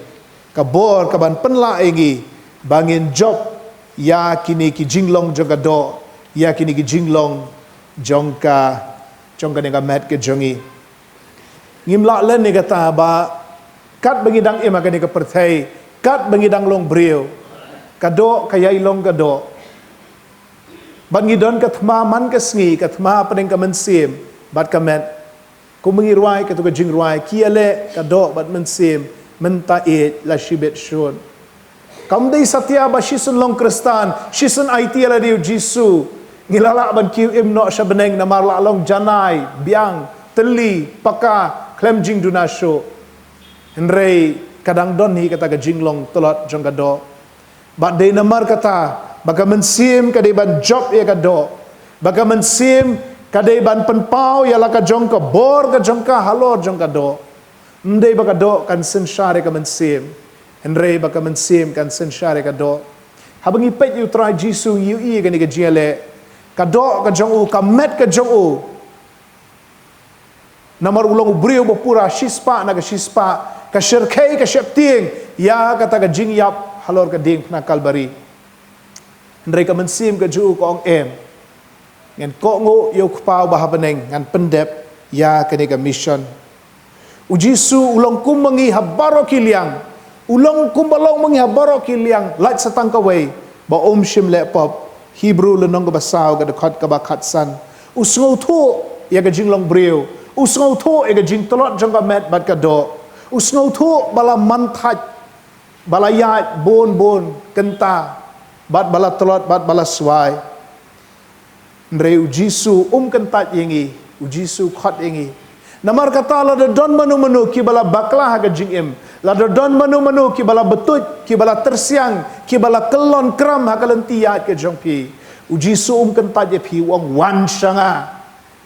ka bor kaban pynlah ïa ngi ba ngin jop ïa kine ki jinglong jong ka doh, ïa kine ki jinglong jong ka, jong kane ka met ka jong ngi. Ngim lah len ïa kata ba katba ngi dang im ha kane ka pyrthei, katba ngi dang long briew, ka doh ka ïai long ka doh. Bad ngi don ka thma man ka sngi, ka thma hapdeng ka mynsiem bad ka met. Kumba ngi rwai kato ka jingrwai, ki ïaleh ka doh bad mynsiem, Mynta ïeit la shibit shun. Kam dei satia ba shisien long Khristan, shisien aiti ïa lade ïa u Jisu. Ngi la lah ban kiew im noh sha bneng namar la long janai, biang, tylli, paka, khlem jingduna shuh. Hynrei ka dang don hi kata ka jinglong tlot jong ka doh. Bad dei namar kata ba ka mynsiem ka dei ban jop ïa ka doh. Ba ka mynsiem ka dei ban pynpaw ïa la ka jong ka bor ka jong ka halor jong ka doh. Ym dei ba ka doh kan synshar ïa ka mynsiem, hynrei ba ka mynsiem kan synshar ïa ka doh. Haba ngi peit ïa u Trai Jisu ngi ïohi ïa kane ka jingïaleh. Ka doh ka jong u, ka met ka jong u. Namar u long u briew ba pura shispah na ka shispah, ka shyrkhei ka sheptieng ïa kata ka jingïap halor ka diengphna Kalbari. Hynrei ka mynsiem ka jong u ka ong em. Ngan kohnguh ïa u Kpa uba ha bneng, ngan pyndep ïa kane ka mission. U Jisu u long kum ma ngi ha baroh ki liang. U long kumba long ma ngi ha baroh ki liang, lait sa tang kawei ba um shym leh pop. Hebru lynnong kaba saw ka dkhot kaba khatsan. U sngewthuh ïa ka jinglong briew. U sngewthuh ïa ka jingtlot jong ka met bad ka doh. U sngewthuh ba la man thait, ba la ïaid bun bun kynta, bad ba la tlot, bad ba la swai. Hynrei u Jisu um kyntait ïa ngi, u Jisu khot ïa ngi. Namar kata lada don mano mano kiba la bakla ha ka jingim, lada don mano mano kiba la btuid, kiba la tyrsiang, kiba la kyllon kram ha ka lynti ïaid ka jong phi, u Jisu um kyntait ïa phi, u ong wan sha nga.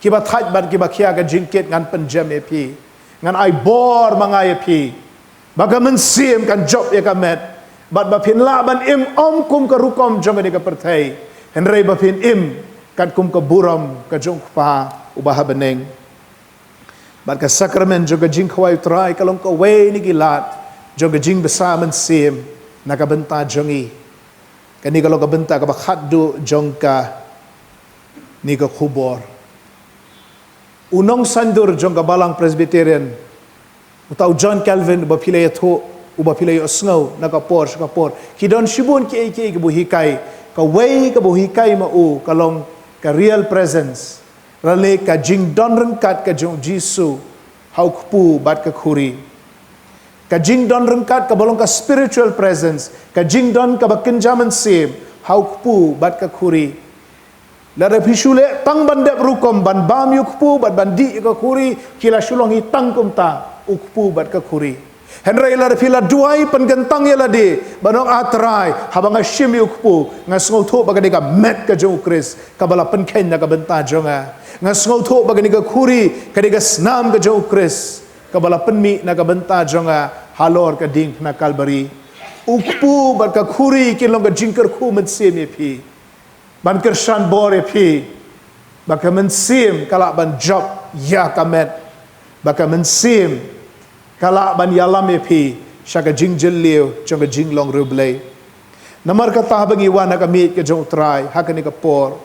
Kiba thait bad kiba khia ka jingkit ngan pynjem ïa phi. Ngan ai bor ma nga ïa phi. Ba ka mynsiem kan jop ïa ka met. Bad ba phin lah ban im ym kum ka rukom jong kane ka pyrthei. Hynrei ba phin im katkum ka burom ka jong u Kpa uba ha bneng. Bad ka sakramen jong ka jingkhawai u Trai ka long kawei na ki lad jong ka jingbsa mynsiem na ka bynta jong ngi. Kane ka long ka bynta kaba khatduh jong kane ka khubor. U nongsaindur jong ka Balang Presbyterian, uta u John Calvin, uba phi la ïathuh, uba phi la ïohsngew na ka por sha ka por, ki don shibun kiei kiei kiba u hikai. Kawei kaba u hikai ma u ka long ka real presence, lane ka jingdon ryngkat ka jong u Jisu ha u kpu bad ka khuri. Ka jingdon ryngkat kaba long ka spiritual presence, ka jingdon kaba kynja mynsiem ha u kpu bad ka khuri. Lada phi shu leh tang ban dep rukom, ban bam ïa u kpu bad ban dih ïa ka khuri, ki la shu long hi tang kumta, u kpu bad ka khuri. Hynrei lada phi la duwai pynkyntang ïa lade, ban ong, A Trai, haba nga shim ïa u kpu, nga sngewthuh ba ka dei ka met ka jong u Khrist kaba la pynkheiñ na ka bynta jong nga. Nga sngewthuh ba kane ka khuri ka dei ka snam ka jong u Khrist kaba la pynmih na ka bynta jong nga halor ka diengphna Kalbari. U kpu bad ka khuri kin long ka jingkyrkhu mynsiem ïa phi, ban kyrshan bor ïa phi, ba ka mynsiem ka lah ban jop ïa ka met, ba ka mynsiem ka lah ban ïalam ïa phi sha ka jingjylliew jong ka jinglong riewblei. Namar kata haba ngi wan ha ka miej ka jong u Trai ha kane ka por,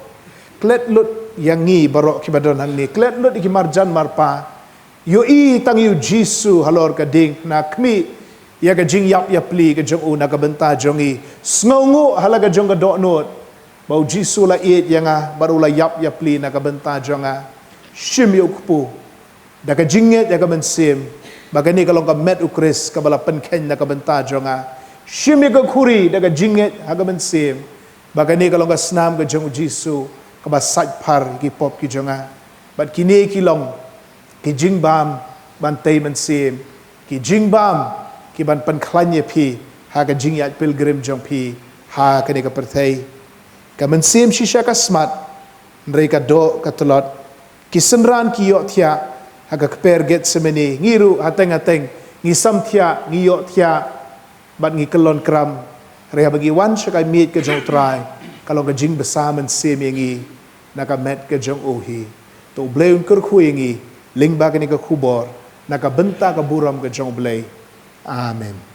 klet lut ïa ngi baroh kiba don hangne, klet lut ïa ki marjan marpa. Ïohi tang ïa u Jisu halor ka diengphna, khmih ïa ka jingïap ïapli ka jong u na ka bynta jong ngi. Sngewnguh ha la ka jong ka dohnud ba u Jisu u la ïeit ïa nga bad u la ïap ïapli na ka bynta jong nga. Shim ïa u kpu da ka jingngeit ha ka mynsiem ba kane ka long ka met u Khrist kaba la pynkheiñ na ka bynta jong nga. Shim ïa ka khuri da ka jingngeit ha ka mynsiem ba kane ka long ka snam ka jong u Jisu kaba sait phar ïa ki pop ki jong nga. Bad kine ki long ki jingbam ban tei mynsiem, ki jingbam ki ban pynkhlaiñ ïa phi ha ka jingïaid pilgrim jong phi ha kane ka pyrthei. Ka mynsiem shisha ka smat, hynrei ka doh ka tlot. Ki synran ki ïohthiah ha ka kper Gethsemane, ngi ruh hateng hateng ngi samthiah, ngi ïohthiah bad ngi kyllon kram. Hynrei haba ngi wan sha ka miej ka jong u Trai, ka long ka jingbsa mynsiem ïa ngi na ka met ka jong u hi. To u Blei un kyrkhu ïa ngi lyngba kane ka khubor na ka bynta ka burom ka jong u Blei. Amen.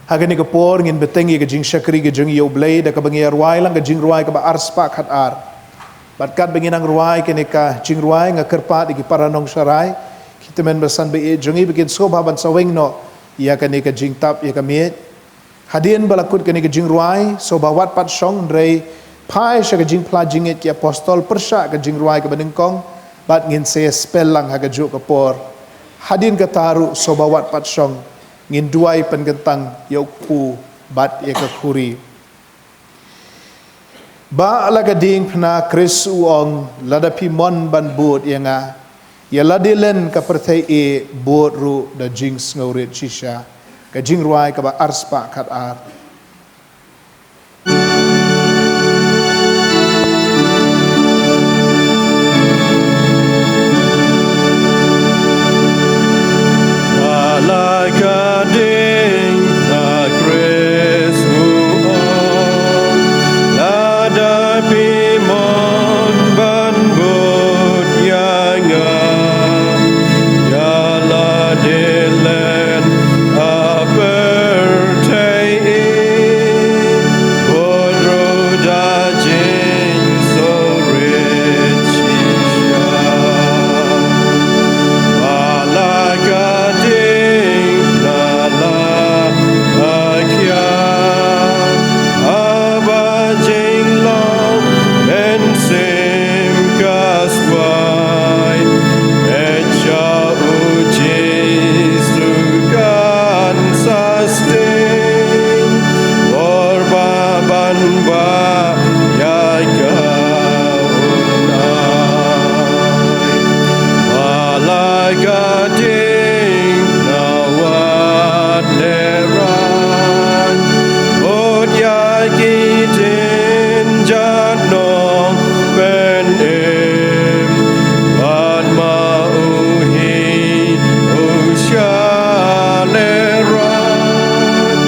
Ha kane ka por ngin bteng ïa ka jingshakri ka jong ngi ïa u Blei da kaba ngi ïa rwai lang ka jingrwai kaba ar spah khat ar. Bad katba ngi nang rwai kane ka jingrwai, nga kyrpad ïa ki para nongshakri, ki tymmen basan ba ïeit jong ngi, ba kin sngewbha ban sa weng noh ïa kane ka jingtap ïa ka miej. Hadien ba la kut kane ka jingrwai, sngewbha wat pat shong, hynrei Phai sha ka jingphla jingngeit ki apostol pyrshah ka jingrwai kaba nyngkong, bad ngin sa ïa spell lang ha kajuh ka por. Hadien kata ruh shuwa ba wat pat shong, ngin duwai pynkyntang ïa u kpu bad ïa ka khuri. Ba la ka diengphna Khrist u ong, lada phi mon ban bud ïa nga, ïa lade len ka pyrthei eh bud ruh da jingsngewrit shisha. Ka jingrwai kaba arspah khatar. Ba la ka diengphna Khrist u ong, lada phi mon ban bud ïa nga, ïa lade len ha pyrthei eh bud ruh da jingsngewrit shisha. Ba la ka diengphna la ka khia, haba jinglong mynsiem ka swai, bad sha u Jisu kan sa sdang, bor ba ban wad ïa ka un ai. Ba la ka diengphna wat lehrain, bud ïa ki jingïaid nongpynim, bad ma u hi u shah lehrain,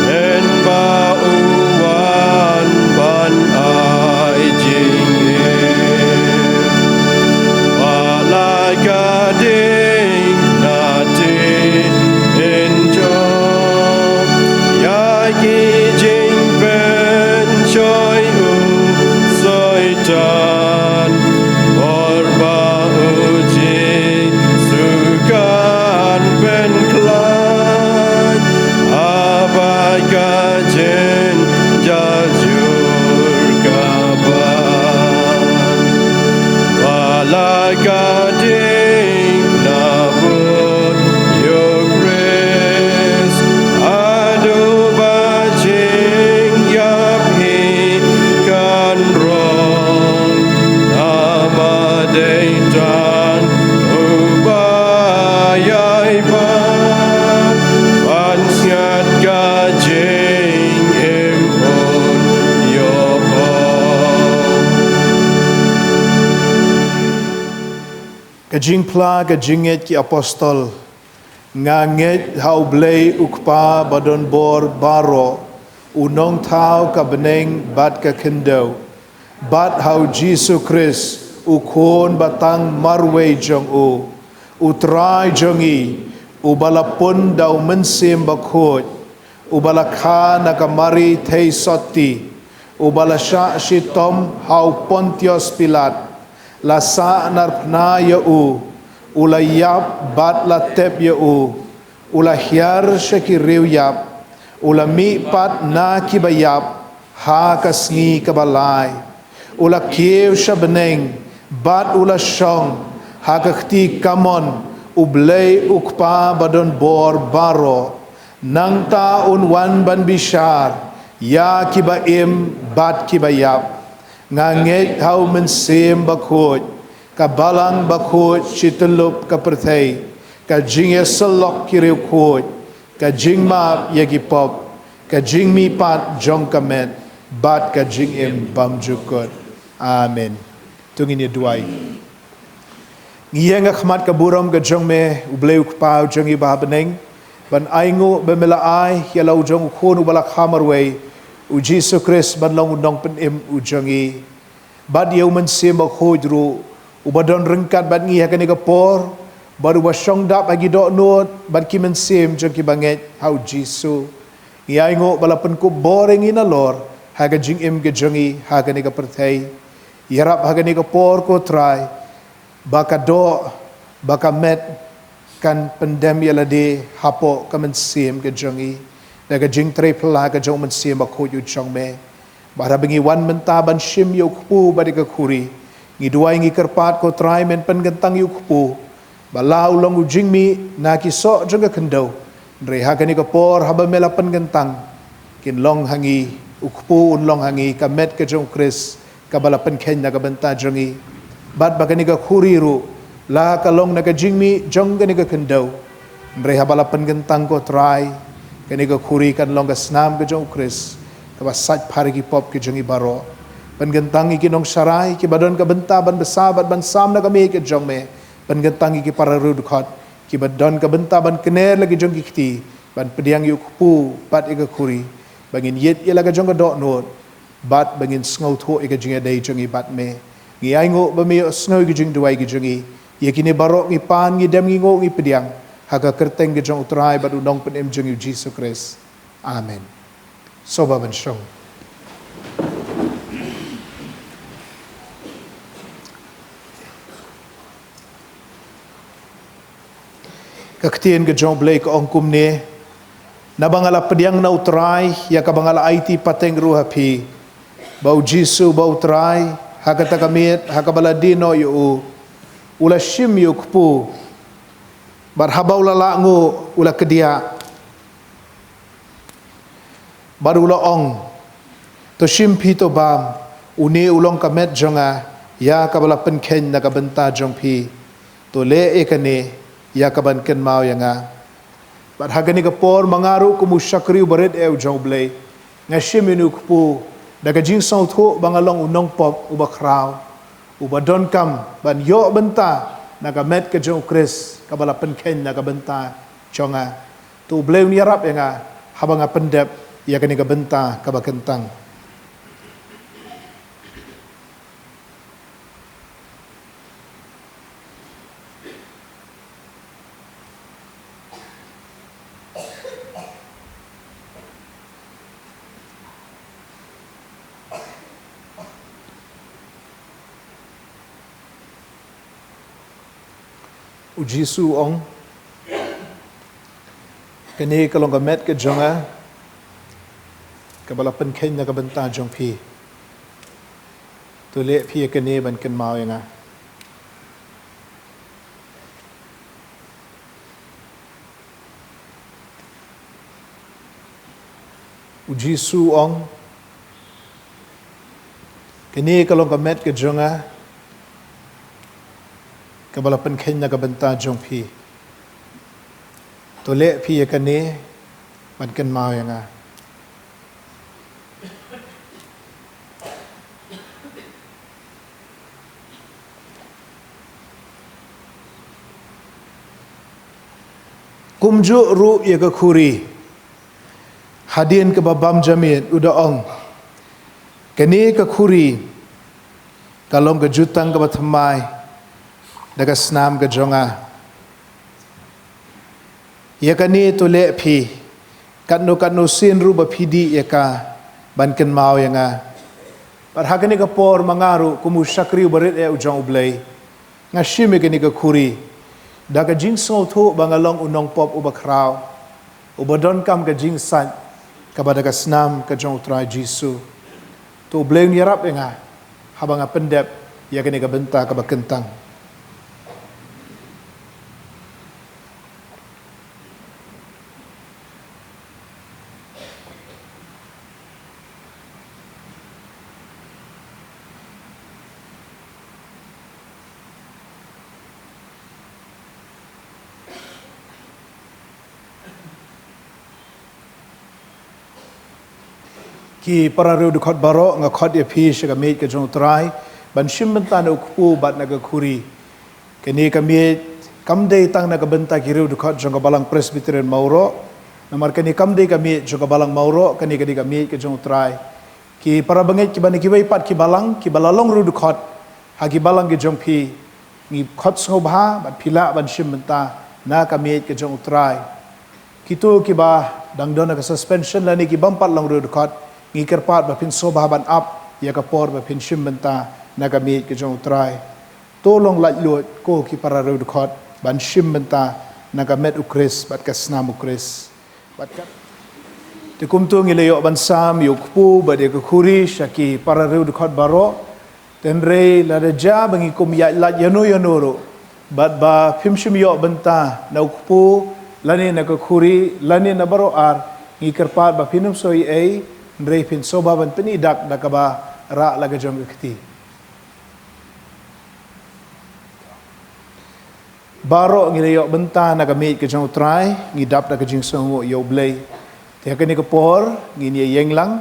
hynba u wan ban ai jingim. Ba la ka diengphna tip hynñiew ïa ki jingpynshoi u Soitan, bor ba u Jisu kan pynkhlaiñ ha ka jynjar jur ka ban. Ba la ka diengphna bud ïa u Khrist, haduh ba jingïap hi kan rong, namar dei tang uba ïai ban, ban sngap ka jingim un ïoh. Ka jingphla ka jingngeit ki apostol. Nga ngeit ha U Blei U Kpa badonbor baroh, U Nongthaw ka bneng bad ka khyndew, bad ha U Jisu Khrist, U Khun batang marwei jong u, U Trai jong ngi, uba la pun da U Mynsiem Bakhuid, uba la kha na ka Mari Theisotti, uba la shah shitom ha u Pontius Pilat, la sahnarphna ïa u, u la ïap bad la tep ïa u, u la hiar sha ki riewïap, u la mihpat na kiba ïap ha ka sngi kaba lai, u la kiew sha bneng, bad u la shong ha ka kti kamon U Blei U Kpa badonbor baroh. Nangta un wan ban bishar ïa kiba im bad kiba ïap. Nga ngeit ha U Mynsiem Bakhuid, ka Balang Bakhuid shityllup ka pyrthei, ka jingïasyllok ki riewkhuid, ka jingmap ïa ki pop, ka jingmihpat jong ka met, bad ka jingim bymjukut. Amen. To ngin ïa duwai. Ngi ïeng ha khmat ka burom ka jong me, U Blei U Kpa u jong ngi uba ha bneng, ban ainguh ba me la ai ïa la u jong u Khun uba la kha marwei, U Jisu Khrist, ban long U Nongpynim u jong ngi. Bad ïa U Mynsiem Bakhuid ruh, uba don ryngkat bad ngi ha kane ka por, bad uba shong dap ha ki dohnud bad ki mynsiem jong kiba ngeit ha U Jisu. Ngi ainguh ba la pynkup bor ïa ngi nalor ha ka jingim ka jong ngi ha kane ka pyrthei. Ïarap ha kane ka por, ko Trai, ba ka doh, ba ka met kan pyndem ïa lade hapoh ka mynsiem ka jong ngi da ka jingtrei phylla ka jong U Mynsiem Bakhuid u jong me. Bad haba ngi wan mynta ban shim ïa u kpu bad ïa ka khuri, ngi duwai, ngi kyrpad, ko Trai, men pynkyntang ïa u kpu ba la u long u jingmih na ki soh jong ka khyndew. Hynrei ha kane ka por, haba me la pynkyntang, kin long ha ngi, u kpu un long ha ngi ka met ka jong u Khrist kaba la pynkheiñ na ka bynta jong ngi, bad ba kane ka khuri ruh la ka long na ka jingmih jong kane ka khyndew. Hynrei haba la pynkyntang, ko Trai, kane ka khuri kan long ka snam ka jong u Khrist kaba sait phar ïa ki pop ki jong ngi baroh. Pynkyntang ïa ki nongsharai kiba don ka bynta ban bsa bad ban sam na ka miej ka jong me. Pynkyntang ïa ki para riewdkhot kiba don ka bynta ban kner la ki jong ki kti ban pdiang ïa u kpu bad ïa ka khuri, ba ngin ïeit ïa la ka jong ka dohnud bad ba ngin sngewthuh ïa ka jingïadei jong ngi bad me. Ngi ainguh ba me ïohsngew ïa ki jingduwai ki jong ngi. Ïa kine baroh ngi pan, ngi dem, ngi nguh, ngi pdiang ha ka kyrteng ka jong u Trai bad u Nongpynim jong ngi, u Jisu Khrist. Amen. Sngewbha ban shong. Ka ktien ka jong u Blei ka ong kumne: Naba nga la pdiang na u Trai ïa kaba nga la aiti pateng ruh ha phi, ba u Jisu uba u Trai, ha kata ka miet ha kaba la die noh ïa u, u la shim ïa u kpu, bad haba u la lah nguh, u la kdiah, bad u la ong, to shim phi, to bam, une u long ka met jong nga, ïa kaba la pynkheiñ na ka bynta jong phi. To leh ïa kane ïa ka ban kynmaw ïa nga. Bad ha kane ka por ma nga ruh kum u shakri uba rit eh u jong u Blei, nga shim ïa une u kpu da ka jingsngewthuh ba nga long u nongpop uba khraw, uba donkam ban ïoh bynta na ka met ka jong u Khrist kaba la pynkheiñ na ka bynta jong nga. To u Blei un ïarap ïa nga haba nga pyndep ïa kane ka bynta kaba kyntang. U Jisu u ong, kane ka long ka met ka jong nga, kaba la pynkheiñ na ka bynta jong phi. To leh phi ïa kane ban kynmaw ïa nga. U Jisu u ong, kane ka long ka met ka jong nga, kaba la pynkheiñ na ka bynta jong phi. To leh phi ïa kane ban kynmaw ïa nga. Kumjuh ruh ïa ka khuri, hadien kaba bam ja miet, u da ong, kane ka khuri ka long ka jutang kaba thymmai da ka snam ka jong nga. Ïa kane to leh phi katno katno sien ruh ba phi dih ïa ka ban kynmaw ïa nga. Bad ha kane ka por ma nga ruh kum u shakri uba rit eh u jong u Blei, nga shim ïa kane ka khuri da ka jingsngewthuh ba nga long u nongpop uba khraw, uba donkam ka jingsait kaba da ka snam ka jong u Trai Jisu. To u Blei un ïarap ïa nga haba nga pyndep ïa kane ka bynta kaba kyntang. Ki para riewdkhot baroh, nga khot ïa phi sha ka miej ka jong u Trai ban shim bynta na u kpu bad na ka khuri. Kane ka miej kam dei tang na ka bynta ki riewdkhot jong ka Balang Presbyterian Mawroh, namar kane kam dei ka miej jong ka Balang Mawroh, kane ka dei ka miej ka jong u Trai. Ki para bangeit kiba na kiwei pat ki balang, kiba la long riewdkhot ha ki balang ki jong phi, ngi khot sngewbha bad phi lah ban shim bynta na ka miej ka jong u Trai. Kito kiba dang don ha ka suspension lane ki bym pat long riewdkhot, ngi kyrpad ba phin sngewbha ban ap ïa ka por ba phin shim bynta na ka miej ka jong u Trai. To long laitluid ko ki para riewdkhot ban shim bynta na ka met u Khrist bad ka snam u Khrist. Bad ka Te kumto ngi la ïoh ban sam ïa u kpu bad ïa ka khuri sha ki para riewdkhot baroh. Te hynrei lada jia ba ngi kum ïaid lait ïano ïano ruh bad ba phim shym ïoh bynta na u kpu lane na ka khuri lane na baroh ar, ngi kyrpad ba phin ym soi ei, hynrei phin sngewbha ban pyni dak da kaba rah la ka jong ka kti. Baroh ngi la ïoh bynta na ka miej ka jong u Trai, ngi dap da ka jingsngewnguh ïa u Blei. Te ha kane ka por ngin ïa ïeng lang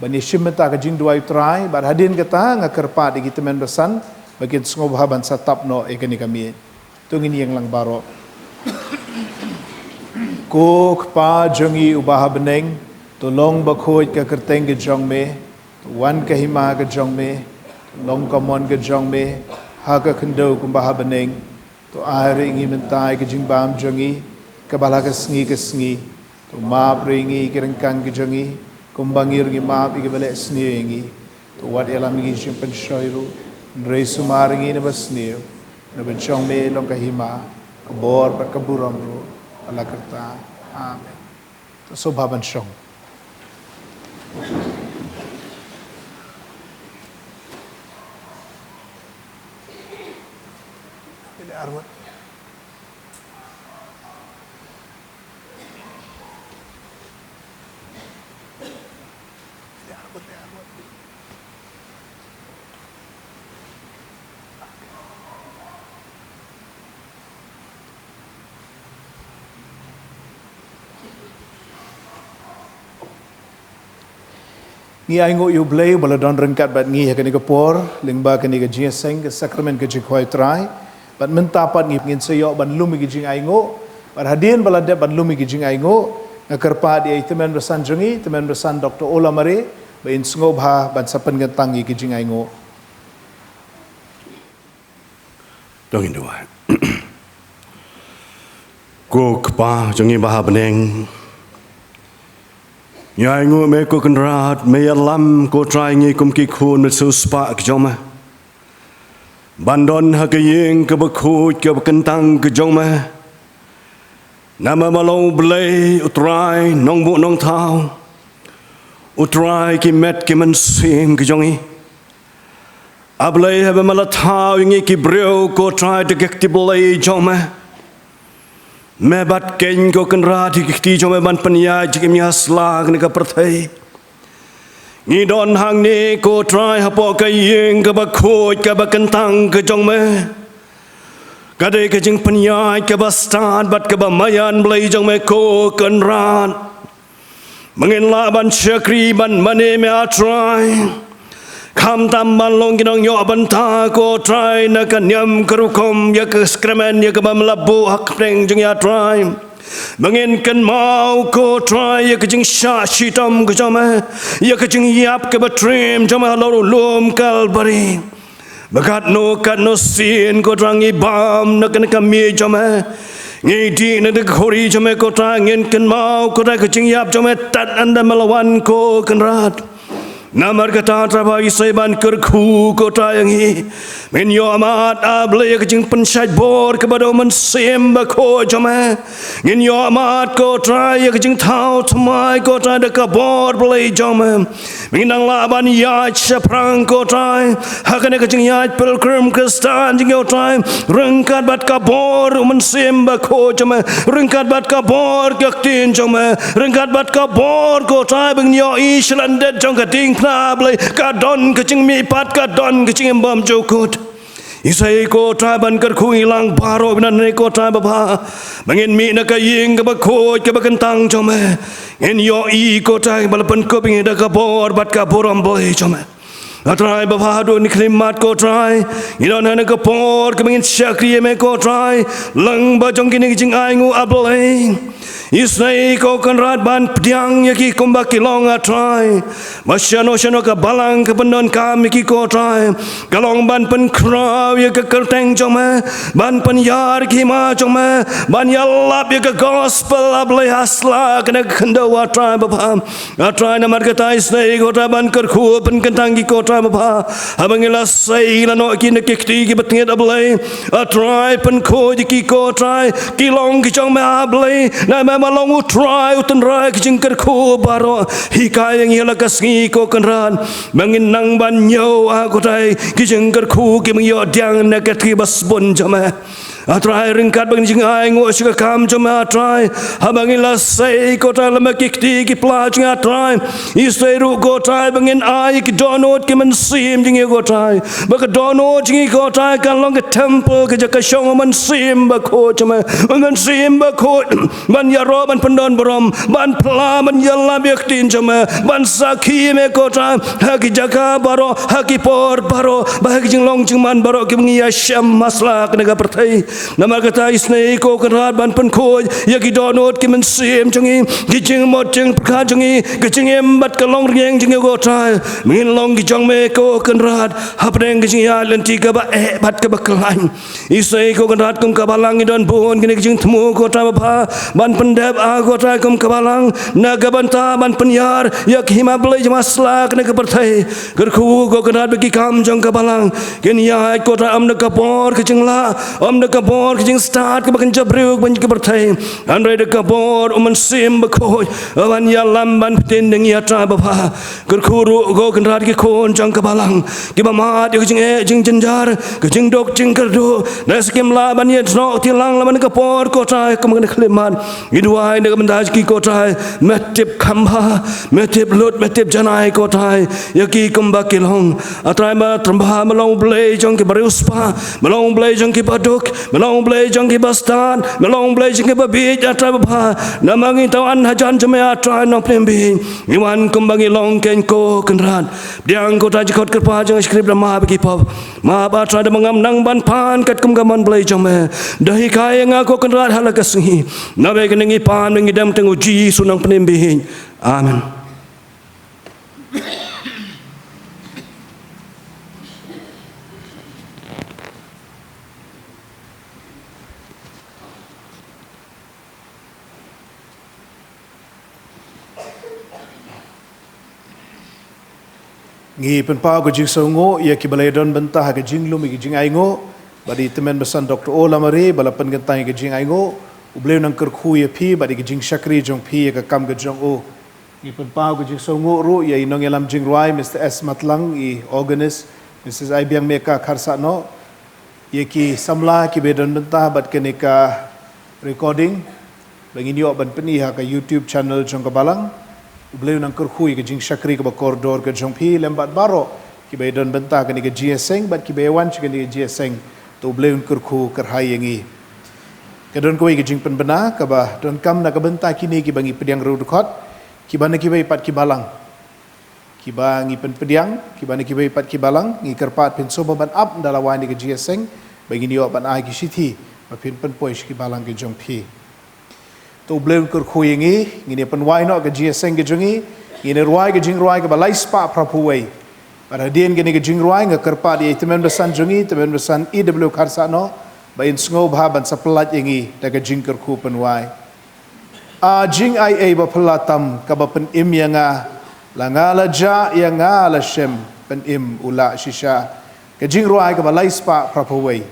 ban ïa shim bynta ka jingduwai u Trai, bad hadien kata nga kyrpad ïa ki tymmen basan ba kin sngewbha ban sa tap noh ïa kane ka miej. To ngin ïeng lang baroh. Ko Kpa jong ngi uba ha bneng, to long bakhuid ka kyrteng ka jong me, to wan ka hima ka jong me, to long ka mon ka jong me ha ka khyndew kumba ha bneng. To ai ruh ïa ngi mynta ïa ka jingbam jong ngi kaba la ka sngi ka sngi. To map ruh ïa ngi ki ryngkang ki jong ngi kumba ngi ruh ngi map ïa kiba leh sniew ïa ngi. To wat ïalam ïa ngi sha jingpynshoi ruh, hynrei sumar ïa ngi na basniew. Na ba jong me long ka hima, ka bor bad ka burom ruh ha la karta. Amen. To sngewbha ban shong. Ngi ainguh ïa u Blei uba la don ryngkat bad ngi ha kane ka por lyngba kane ka jingïaseng ka sakramen ka jingkhawai Trai. Bad mynta pat ngi ngin sa ïoh ban lum ïa ki jingainguh. Bad hadien ba la dep ban lum ïa ki jingainguh, nga kyrpad ïa i tymmen basan jong ngi, tymmen basan Doktor Ola Mare, ba in sngewbha ban sa pynkyntang ïa ki jingainguh. To ngin duwai. Ko Kpa jong ngi ba ha bneng, ngi ainguh me ko Kynrad, me ïalam ko Trai ngi kum ki khun bad-siewspah ki jong me ban don ha ka ïing kaba khuid kaba kyntang ka jong me. Namar me long u Blei u Trai nongbuh nongthaw, u Trai ki met ki mynsiem ki jong ngi. A Blei haba me la thaw ïa ngi ki briew ko Trai da ka kti blei jong me, me bat keiñ ko Kynrad ïa ki kti jong me ban pynïaid jingim ïa sla kane ka pyrthei. Ngi don hangne ko Trai hapoh ka ïing kaba khuid kaba kyntang ka jong me. Ka dei ka jingpynïaid kaba stad bad kaba maïan Blei jong me ko Kynrad. Ba ngin lah ban shakri ban mane me a Trai. Khamtam ban long ki nongïoh bynta ko Trai na ka niam ka rukom ïa ka sakramen ïa kaba me la buh ha ka pdeng jong ngi a Trai. Ba ngin kynmaw ko Trai ïa ka jingshah shitom ka jong me, ïa ka jingïap kaba triem jong me halor u lum Kalbari. Ba katno katno sien ko Trai ngi bam na kane ka miej jong me, ngi dih na kane ka khuri jong me ko Trai, ngin kynmaw ko Trai ka jingïap jong me tad ynda me la wan ko Kynrad. Namar kata Trai ba isei ban kyrkhu ko Trai ïa ngi. Ngin ïoh mad a Blei ïa ka jingpynshait bor kaba da u Mynsiem Bakhuid jong me. Ngin ïoh mad ko Trai ïa ka jingthaw thymmai ko Trai da ka bor Blei jong me. Ngin nang lah ban ïaid shaphrang ko Trai ha kane ka jingïaid pilgrim Khristan jong ngi ko Trai, ryngkat bad ka bor u Mynsiem Bakhuid jong me, ryngkat bad ka bor ka ktien jong me, ryngkat bad ka bor ko Trai ba ngin ïohi sha lyndet jong ka diengphna Blei, ka don ka jingmihpat, ka don ka jingim bymjukut. Isei ko Trai ban kyrkhu ïa ngi lang baroh bad nangne ko Trai babha, ba ngin mih na ka ïing kaba khuid kaba kyntang jong me. Ngin ïohi ko Trai ba la pynkup ïa ngi da ka bor bad ka burom Blei jong me. A Trai babha, haduh kine ki khyllipmat ko Trai, ngi don ha kane ka por kaba ngin shakri ïa me ko Trai lyngba jong kine ki jingainguh a Blei. Isnei ko Kynrad ban pdiang ïa ki kumba ki long a Trai. Ba shano shano ka balang ka pyndonkam ïa ki ko Trai, ka long ban pynkhraw ïa ka kyrteng jong me, ban pynïar ïa ka hima jong me, ban ïalap ïa ka gospel a Blei ha sla kane ka khyndew a Trai babha. A Trai namar kata isnei ko Trai ban kyrkhu pynkyntang ïa ki ko Trai babha, haba ngi la sei la noh ïa ki na ki kti kiba tngit a Blei. A Trai pynkhuid ïa ki ko Trai, ki long ki jong me a Blei. Namar Ma long U Trai u tynrai ki jingkyrkhu baroh. Hikai ïa ngi ha la ka sngi ko Kynrad ba ngin nang ban ñiew, ah ko Trai, ki jingkyrkhu kiba ngi ïoh pdiang na ka kti ba sbun jong me. Ah Trai, ryngkat bad ki jingainguh sha ka kam jong me, ah Trai, haba ngi la sei ko Trai lem bad ki kti ki pla jong ngi, ah Trai, isynei ruh ko Trai ba ngin ai ki dohnud ki mynsiem jong ngi ko Trai, ba ka dohnud jong ngi ko Trai kan long ka temple, ka jaka shong U Mynsiem Bakhuid jong me, U Mynsiem Bakhuid ban ïaroh, ban pyndon burom, ban phla, ban ïalap ïa ka ktien jong me, ban sakhi ïa me ko Trai ha ki jaka baroh, ha ki por baroh, bad ha ki jinglong jingman baroh kiba ngi ïashem ha sla kane ka pyrthei. Namar kata isynei ko Kynrad ban pynkhuid ïa ki dohnud ki mynsiem jong ngi, ki jingmut jingpyrkhat jong ngi, ki jingim bad ka longrynïeng jong ngi ko Trai, ba ngin long ki jong me ko Kynrad hapdeng ka jingïaid lynti kaba eh bad kaba khlaiñ. Isynei ko Kynrad kum ka Balang ngi don bun kine ki jingthmu ko Trai babha ban pyndep, ah ko Trai, kum ka Balang na ka bynta ban pynïar ïa ka hima Blei jong me ha sla kane ka pyrthei. Kyrkhu ko Kynrad ba ki kam jong ka Balang kin ïaid ko Trai ym da ka bor ka jinglah, ym da ka bor ka jingstad kaba kynja briew kaba kynja pyrthei, hynrei da ka bor U Mynsiem Bakhuid ban ïalam ban btin da ngi, ah Trai babha. Kyrkhu ruh ko Kynrad ki khun jong ka Balang kiba mad ïa ka jingeh jingjynjar, ka jingduk jingkyrduh, lada kim lah ban ïaid noh tillang lem bad ka por ko Trai kum kane ka khyllipmat, ngi duwai na ka bynta jong ki ko Trai, me tip kham bha, me tip lut, me tip janai ko Trai ïa ki kumba ki long. Ah Trai, me tip ba me long U Blei jong kiba riewspah, me long U Blei jong kiba duk, me long U Blei jong kiba stad, me long U Blei jong kiba bieit, ah Trai babha. Namar ngi thaw an hajan jong me, ah Trai Nongpynim Bieit, ngi wan kumba ngi long kein ko Kynrad. Pdiang ko Trai jingkhot kyrpad jong nga, shakri bad map ïa ki pop. Map, ah Trai, da ba ngam nang ban pan katkum ka mon Blei jong me. Da hikai ïa nga ko Kynrad ha la ka sngi. Naba kane ngi pan, ngi dem teng U Jisu Nongpynim Bieit. Amen. Ngi pynpaw ka jingsngewnguh ïa kiba la ïadon bynta ha ka jinglum ïa ka jingainguh, bad i Tymmen Basan Doctor O Lamare ba la pynkyntang ïa ka jingainguh. U Blei un nang kyrkhu ïa phi bad ïa ka jingshakri jong phi ïa ka kam ka jong u. Ngi pynpaw ka jingsngewnguh ruh ïa i nongïalam jingrwai Mister S Matlang, i organist Missus Aibiangmeka Kharsahnoh, ïa ki samla kiba ïadon bynta bad kane ka recording ba ngin ïoh ban pyni ha ka YouTube channel jong ka Balang. U Blei un nang kyrkhu ïa ka jingshakri kaba kordor ka jong phi lem bad baroh kiba ïadon bynta kane ka jingïaseng bad kiba ïawan sha kane ka jingïaseng. To U Blei un kyrkhu kyrhai ïa ngi. Ka don kawei ka jingpynbna kaba donkam na ka bynta kine kiba ngi pdiang riewdkhot, kiba na kiwei pat ki balang. Kiba ngi pynpdiang, kiba na kiwei pat ki balang, ngi kyrpad phin sngewbha ban ap ynda la wai ïa ka jingïaseng ba ngin ïoh ban ai ki shithi ba phin pynpoi sha ki balang ki jong phi. To U Blei un kyrkhu ïa ngi, ngin ïa pynwai noh ka jingïaseng ka jong ngi, ngin ïa rwai ka jingrwai kaba lai spah phra phew wei. Bad hadien kane ka jingrwai nga kyrpad ïa i Tymmen Basan jong ngi, Tymmen Basan E W Kharsahnoh, ba in sngewbha ban sa pyllait ïa ngi da ka jingkyrkhu pynwai. A jingaiei ba phylla tam kaba pynim ïa nga, la nga la jah ïa nga la shem, pynim u lah shisha. Ka jingrwai kaba lai spah phra phew wei.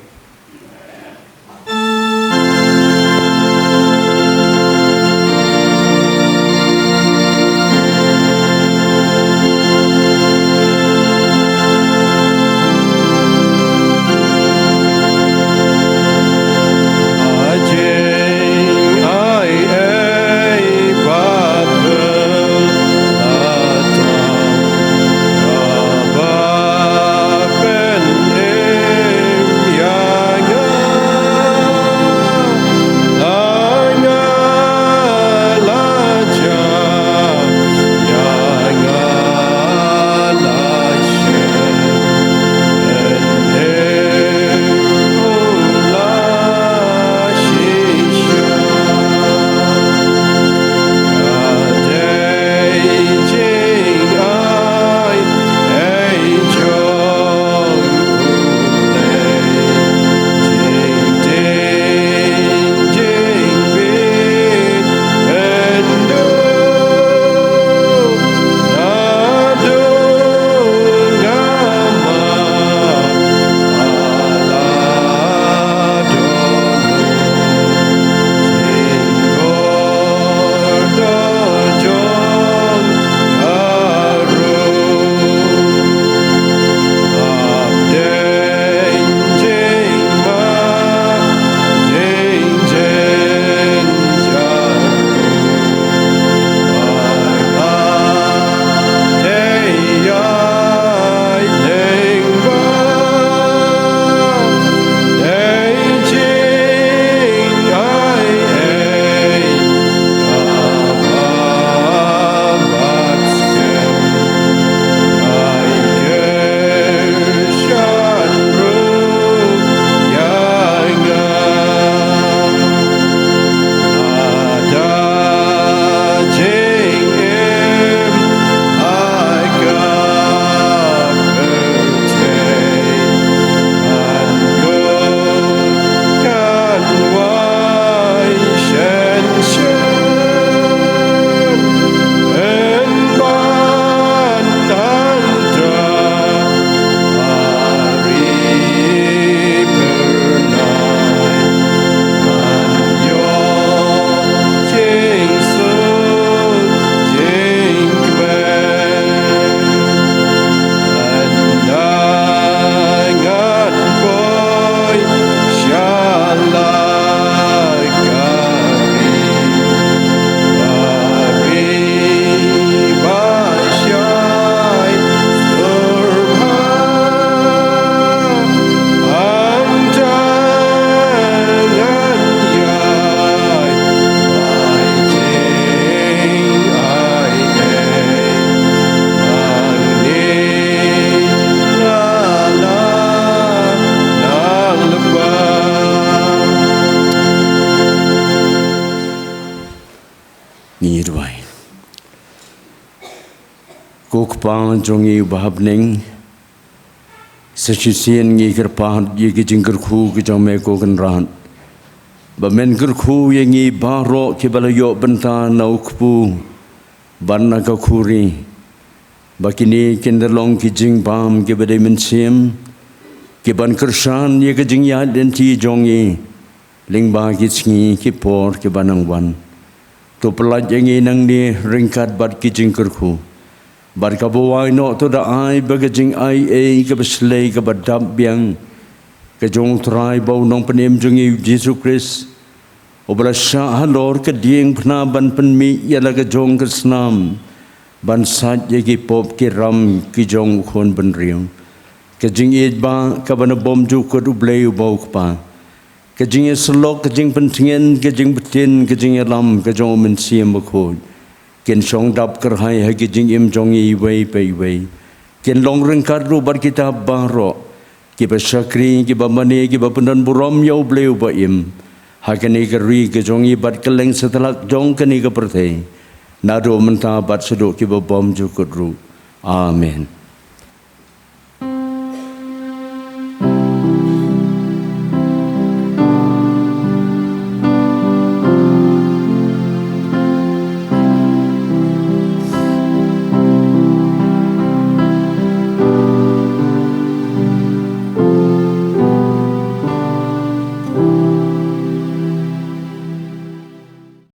Ngi duwai. Ko Kpa jong ngi uba ha bneng, sa shisien ngi kyrpad ïa ki jingkyrkhu ki jong me ko Kynrad, ba men kyrkhu ïa ngi baroh kiba la ïoh bynta na u kpu bad na ka khuri, ba kine kin da long ki jingbam kiba dei mynsiem, kiban kyrshan ïa ka jingïaid lynti jong ngi lyngba ki sngi ki por kiba nang wan. To pyllait ïa ngi nangne ryngkat bad ki jingkyrkhu. Bad kaba wai noh, to da ai ba ka jingai ei kaba shlei kaba dap biang ka jong U Trai bad U Nongpynim jong ngi U Jisu Khrist, uba la shah halor ka diengphna ban pynmih ïa la ka jong ka snam, ban sait ïa ki pop ki ram ki jong u khun bynriew. Ka jingïeit ba kaba na bymjukut U Blei uba U Kpa, ka jingïasyllok, ka jingpyntngen, ka jingbtin, ka jingïalam ka jong U Mynsiem Bakhuid, kin shong dap kyrhai ha ki jingim jong ngi iwei pa iwei. Kin long ryngkat ruh bad kita baroh kiba shakri, kiba mane, kiba pyndon burom ïa U Blei uba im, ha kane ka ri ka jong ngi bad kylleng satlak jong kane ka pyrthei, naduh mynta bad shaduh kiba bymjukut ruh. Amen.